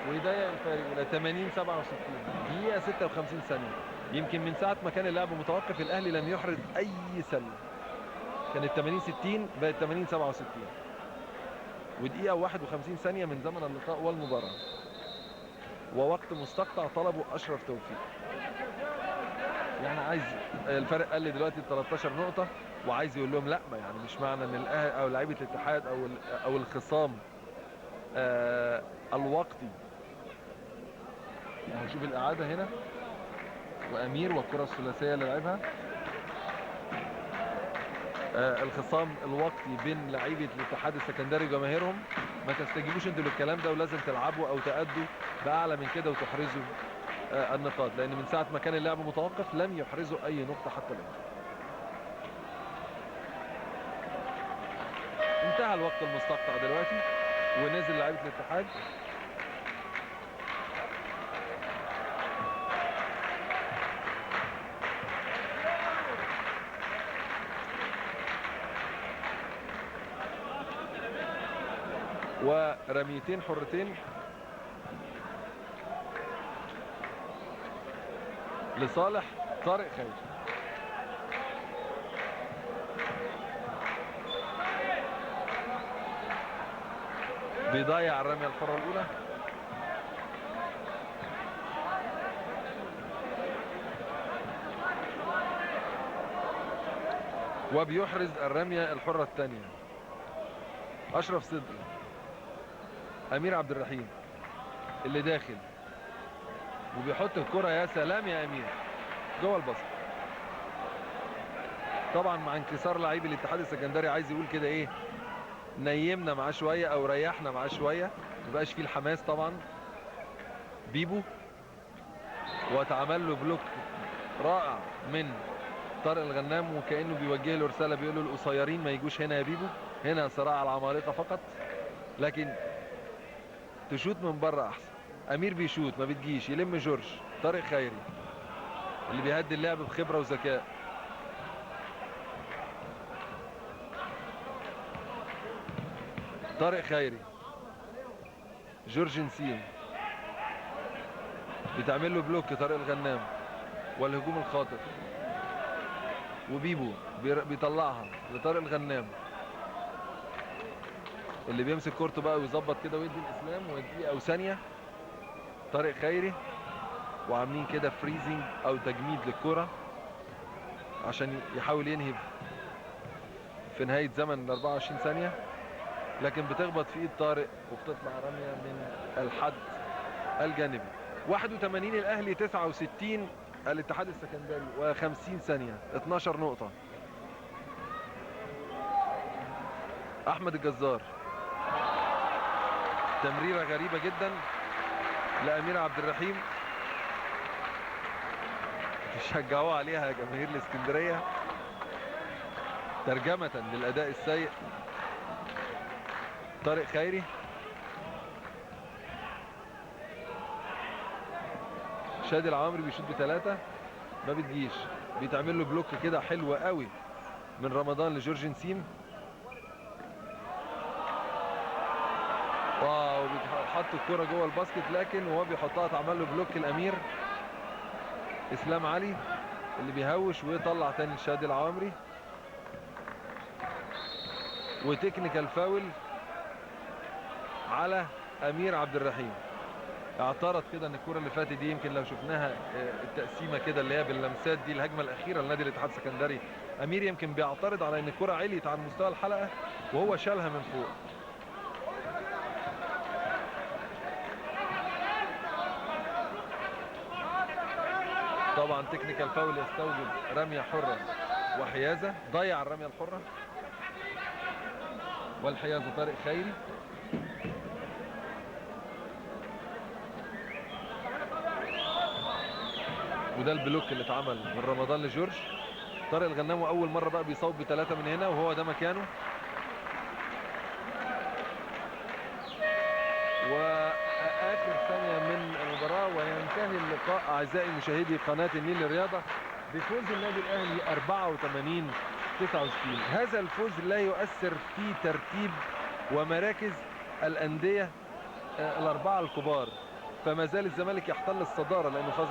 ويضيق الفريق الى 80-67. دقيقة 56 ثانية. يمكن من ساعة ما كان اللعب متوقف الاهلي لم يحرز اي سله. كانت 80-60 بقت 80-67. ودقيقة 51 ثانية من زمن اللقاء والمباراة. ووقت مستقطع طلبه اشرف توفيق. يعني عايز الفرق قل دلوقتي 13 نقطة، وعايز يقول لهم لا، ما يعني مش معنى ان الاهلي او لعيبة الاتحاد او الخصام الوقتي. هنشوف الاعادة هنا، وامير والكره الثلاثية اللي لعبها. الخصام الوقتي بين لعيبة الاتحاد السكندري وجماهيرهم، ما تستجيبوش انتوا للكلام ده، ولازم تلعبوا او تأدوا باعلى من كده وتحرزوا النقاط، لان من ساعة ما كان اللعب متوقف لم يحرزوا اي نقطة حتى الان. انتهى الوقت المستقطع دلوقتي ونزل لعيبة الاتحاد. ورميتين حرتين لصالح طارق خيري. بيضيع الرمية الحرة الأولى. وبيحرز الرمية الحرة الثانية. أشرف صدقي، أمير عبد الرحيم اللي داخل وبيحط الكرة، يا سلام يا أمير، جوه الباسكت. طبعا مع انكسار لعيب الاتحاد السكندري عايز يقول كده ايه، نيمنا معاه شوية او ريحنا معاه شوية، مبقاش فيه الحماس طبعا. بيبو واتعمل له block رائع من طارق الغنام، وكانه بيوجه له رسالة بيقول له القصيرين ما يجوش هنا يا بيبو، هنا صراع العمالقة فقط، لكن تشوت من بره احسن. امير بيشوت ما بتجيش، يلم جورج. طارق خيري اللي بيهدي اللعب بخبره وذكاء. طارق خيري، جورج نسيم بتعمل له block طارق الغنام، والهجوم الخاطف، وبيبو بيطلعها لطارق الغنام اللي بيمسك كورته بقى ويظبط كده ويدي الاسلام، ودقيقة او ثانية. طارق خيري، وعاملين كده freezing او تجميد للكرة عشان يحاول ينهي في نهاية زمن ال 24 ثانية. لكن بتخبط في ايد طارق وبتطلع رمية من الحد الجانبي. 81 الاهلي 69 الاتحاد السكندري، و50 ثانية، 12 نقطة. احمد الجزار، تمريره غريبة جدا لامير عبد الرحيم، شجعوه عليها يا جماهير الاسكندرية ترجمه للاداء السيء. طارق خيري، شادي العوامري بيشوط بثلاثة ما بتجيش، بيتعمل له block كده حلو قوي من رمضان لجورج نسيم. wow، بيحط الكرة جوه ال basket، لكن وهو بيحطها اتعمل له block الامير اسلام علي اللي بيهوش ويطلع تاني لشادي العوامري، و technical foul على امير عبد الرحيم. اعترض كده ان الكره اللي فاتت دي يمكن لو شفناها التقسيمه كده اللي هي باللمسات دي، الهجمة الاخيرة لنادي الاتحاد السكندري، امير يمكن بيعترض على ان الكره عليت عن مستوى الحلقة وهو شالها من فوق. طبعا technical foul يستوجب رمية حره وحيازه، ضيع الرمية الحرة والحيازه طارق خيري. وده ال block اللي اتعمل من رمضان لجورج. طارق الغنام اول مرة بقى بيصوب بثلاثة من هنا وهو ده مكانه. واخر ثانية من المباراة وينتهي اللقاء اعزائي مشاهدي قناة النيل للرياضة بفوز النادي الاهلي 84-69. هذا الفوز لا يؤثر في ترتيب ومراكز الاندية الاربعة الكبار، فما زال الزمالك يحتل الصدارة لانه فاز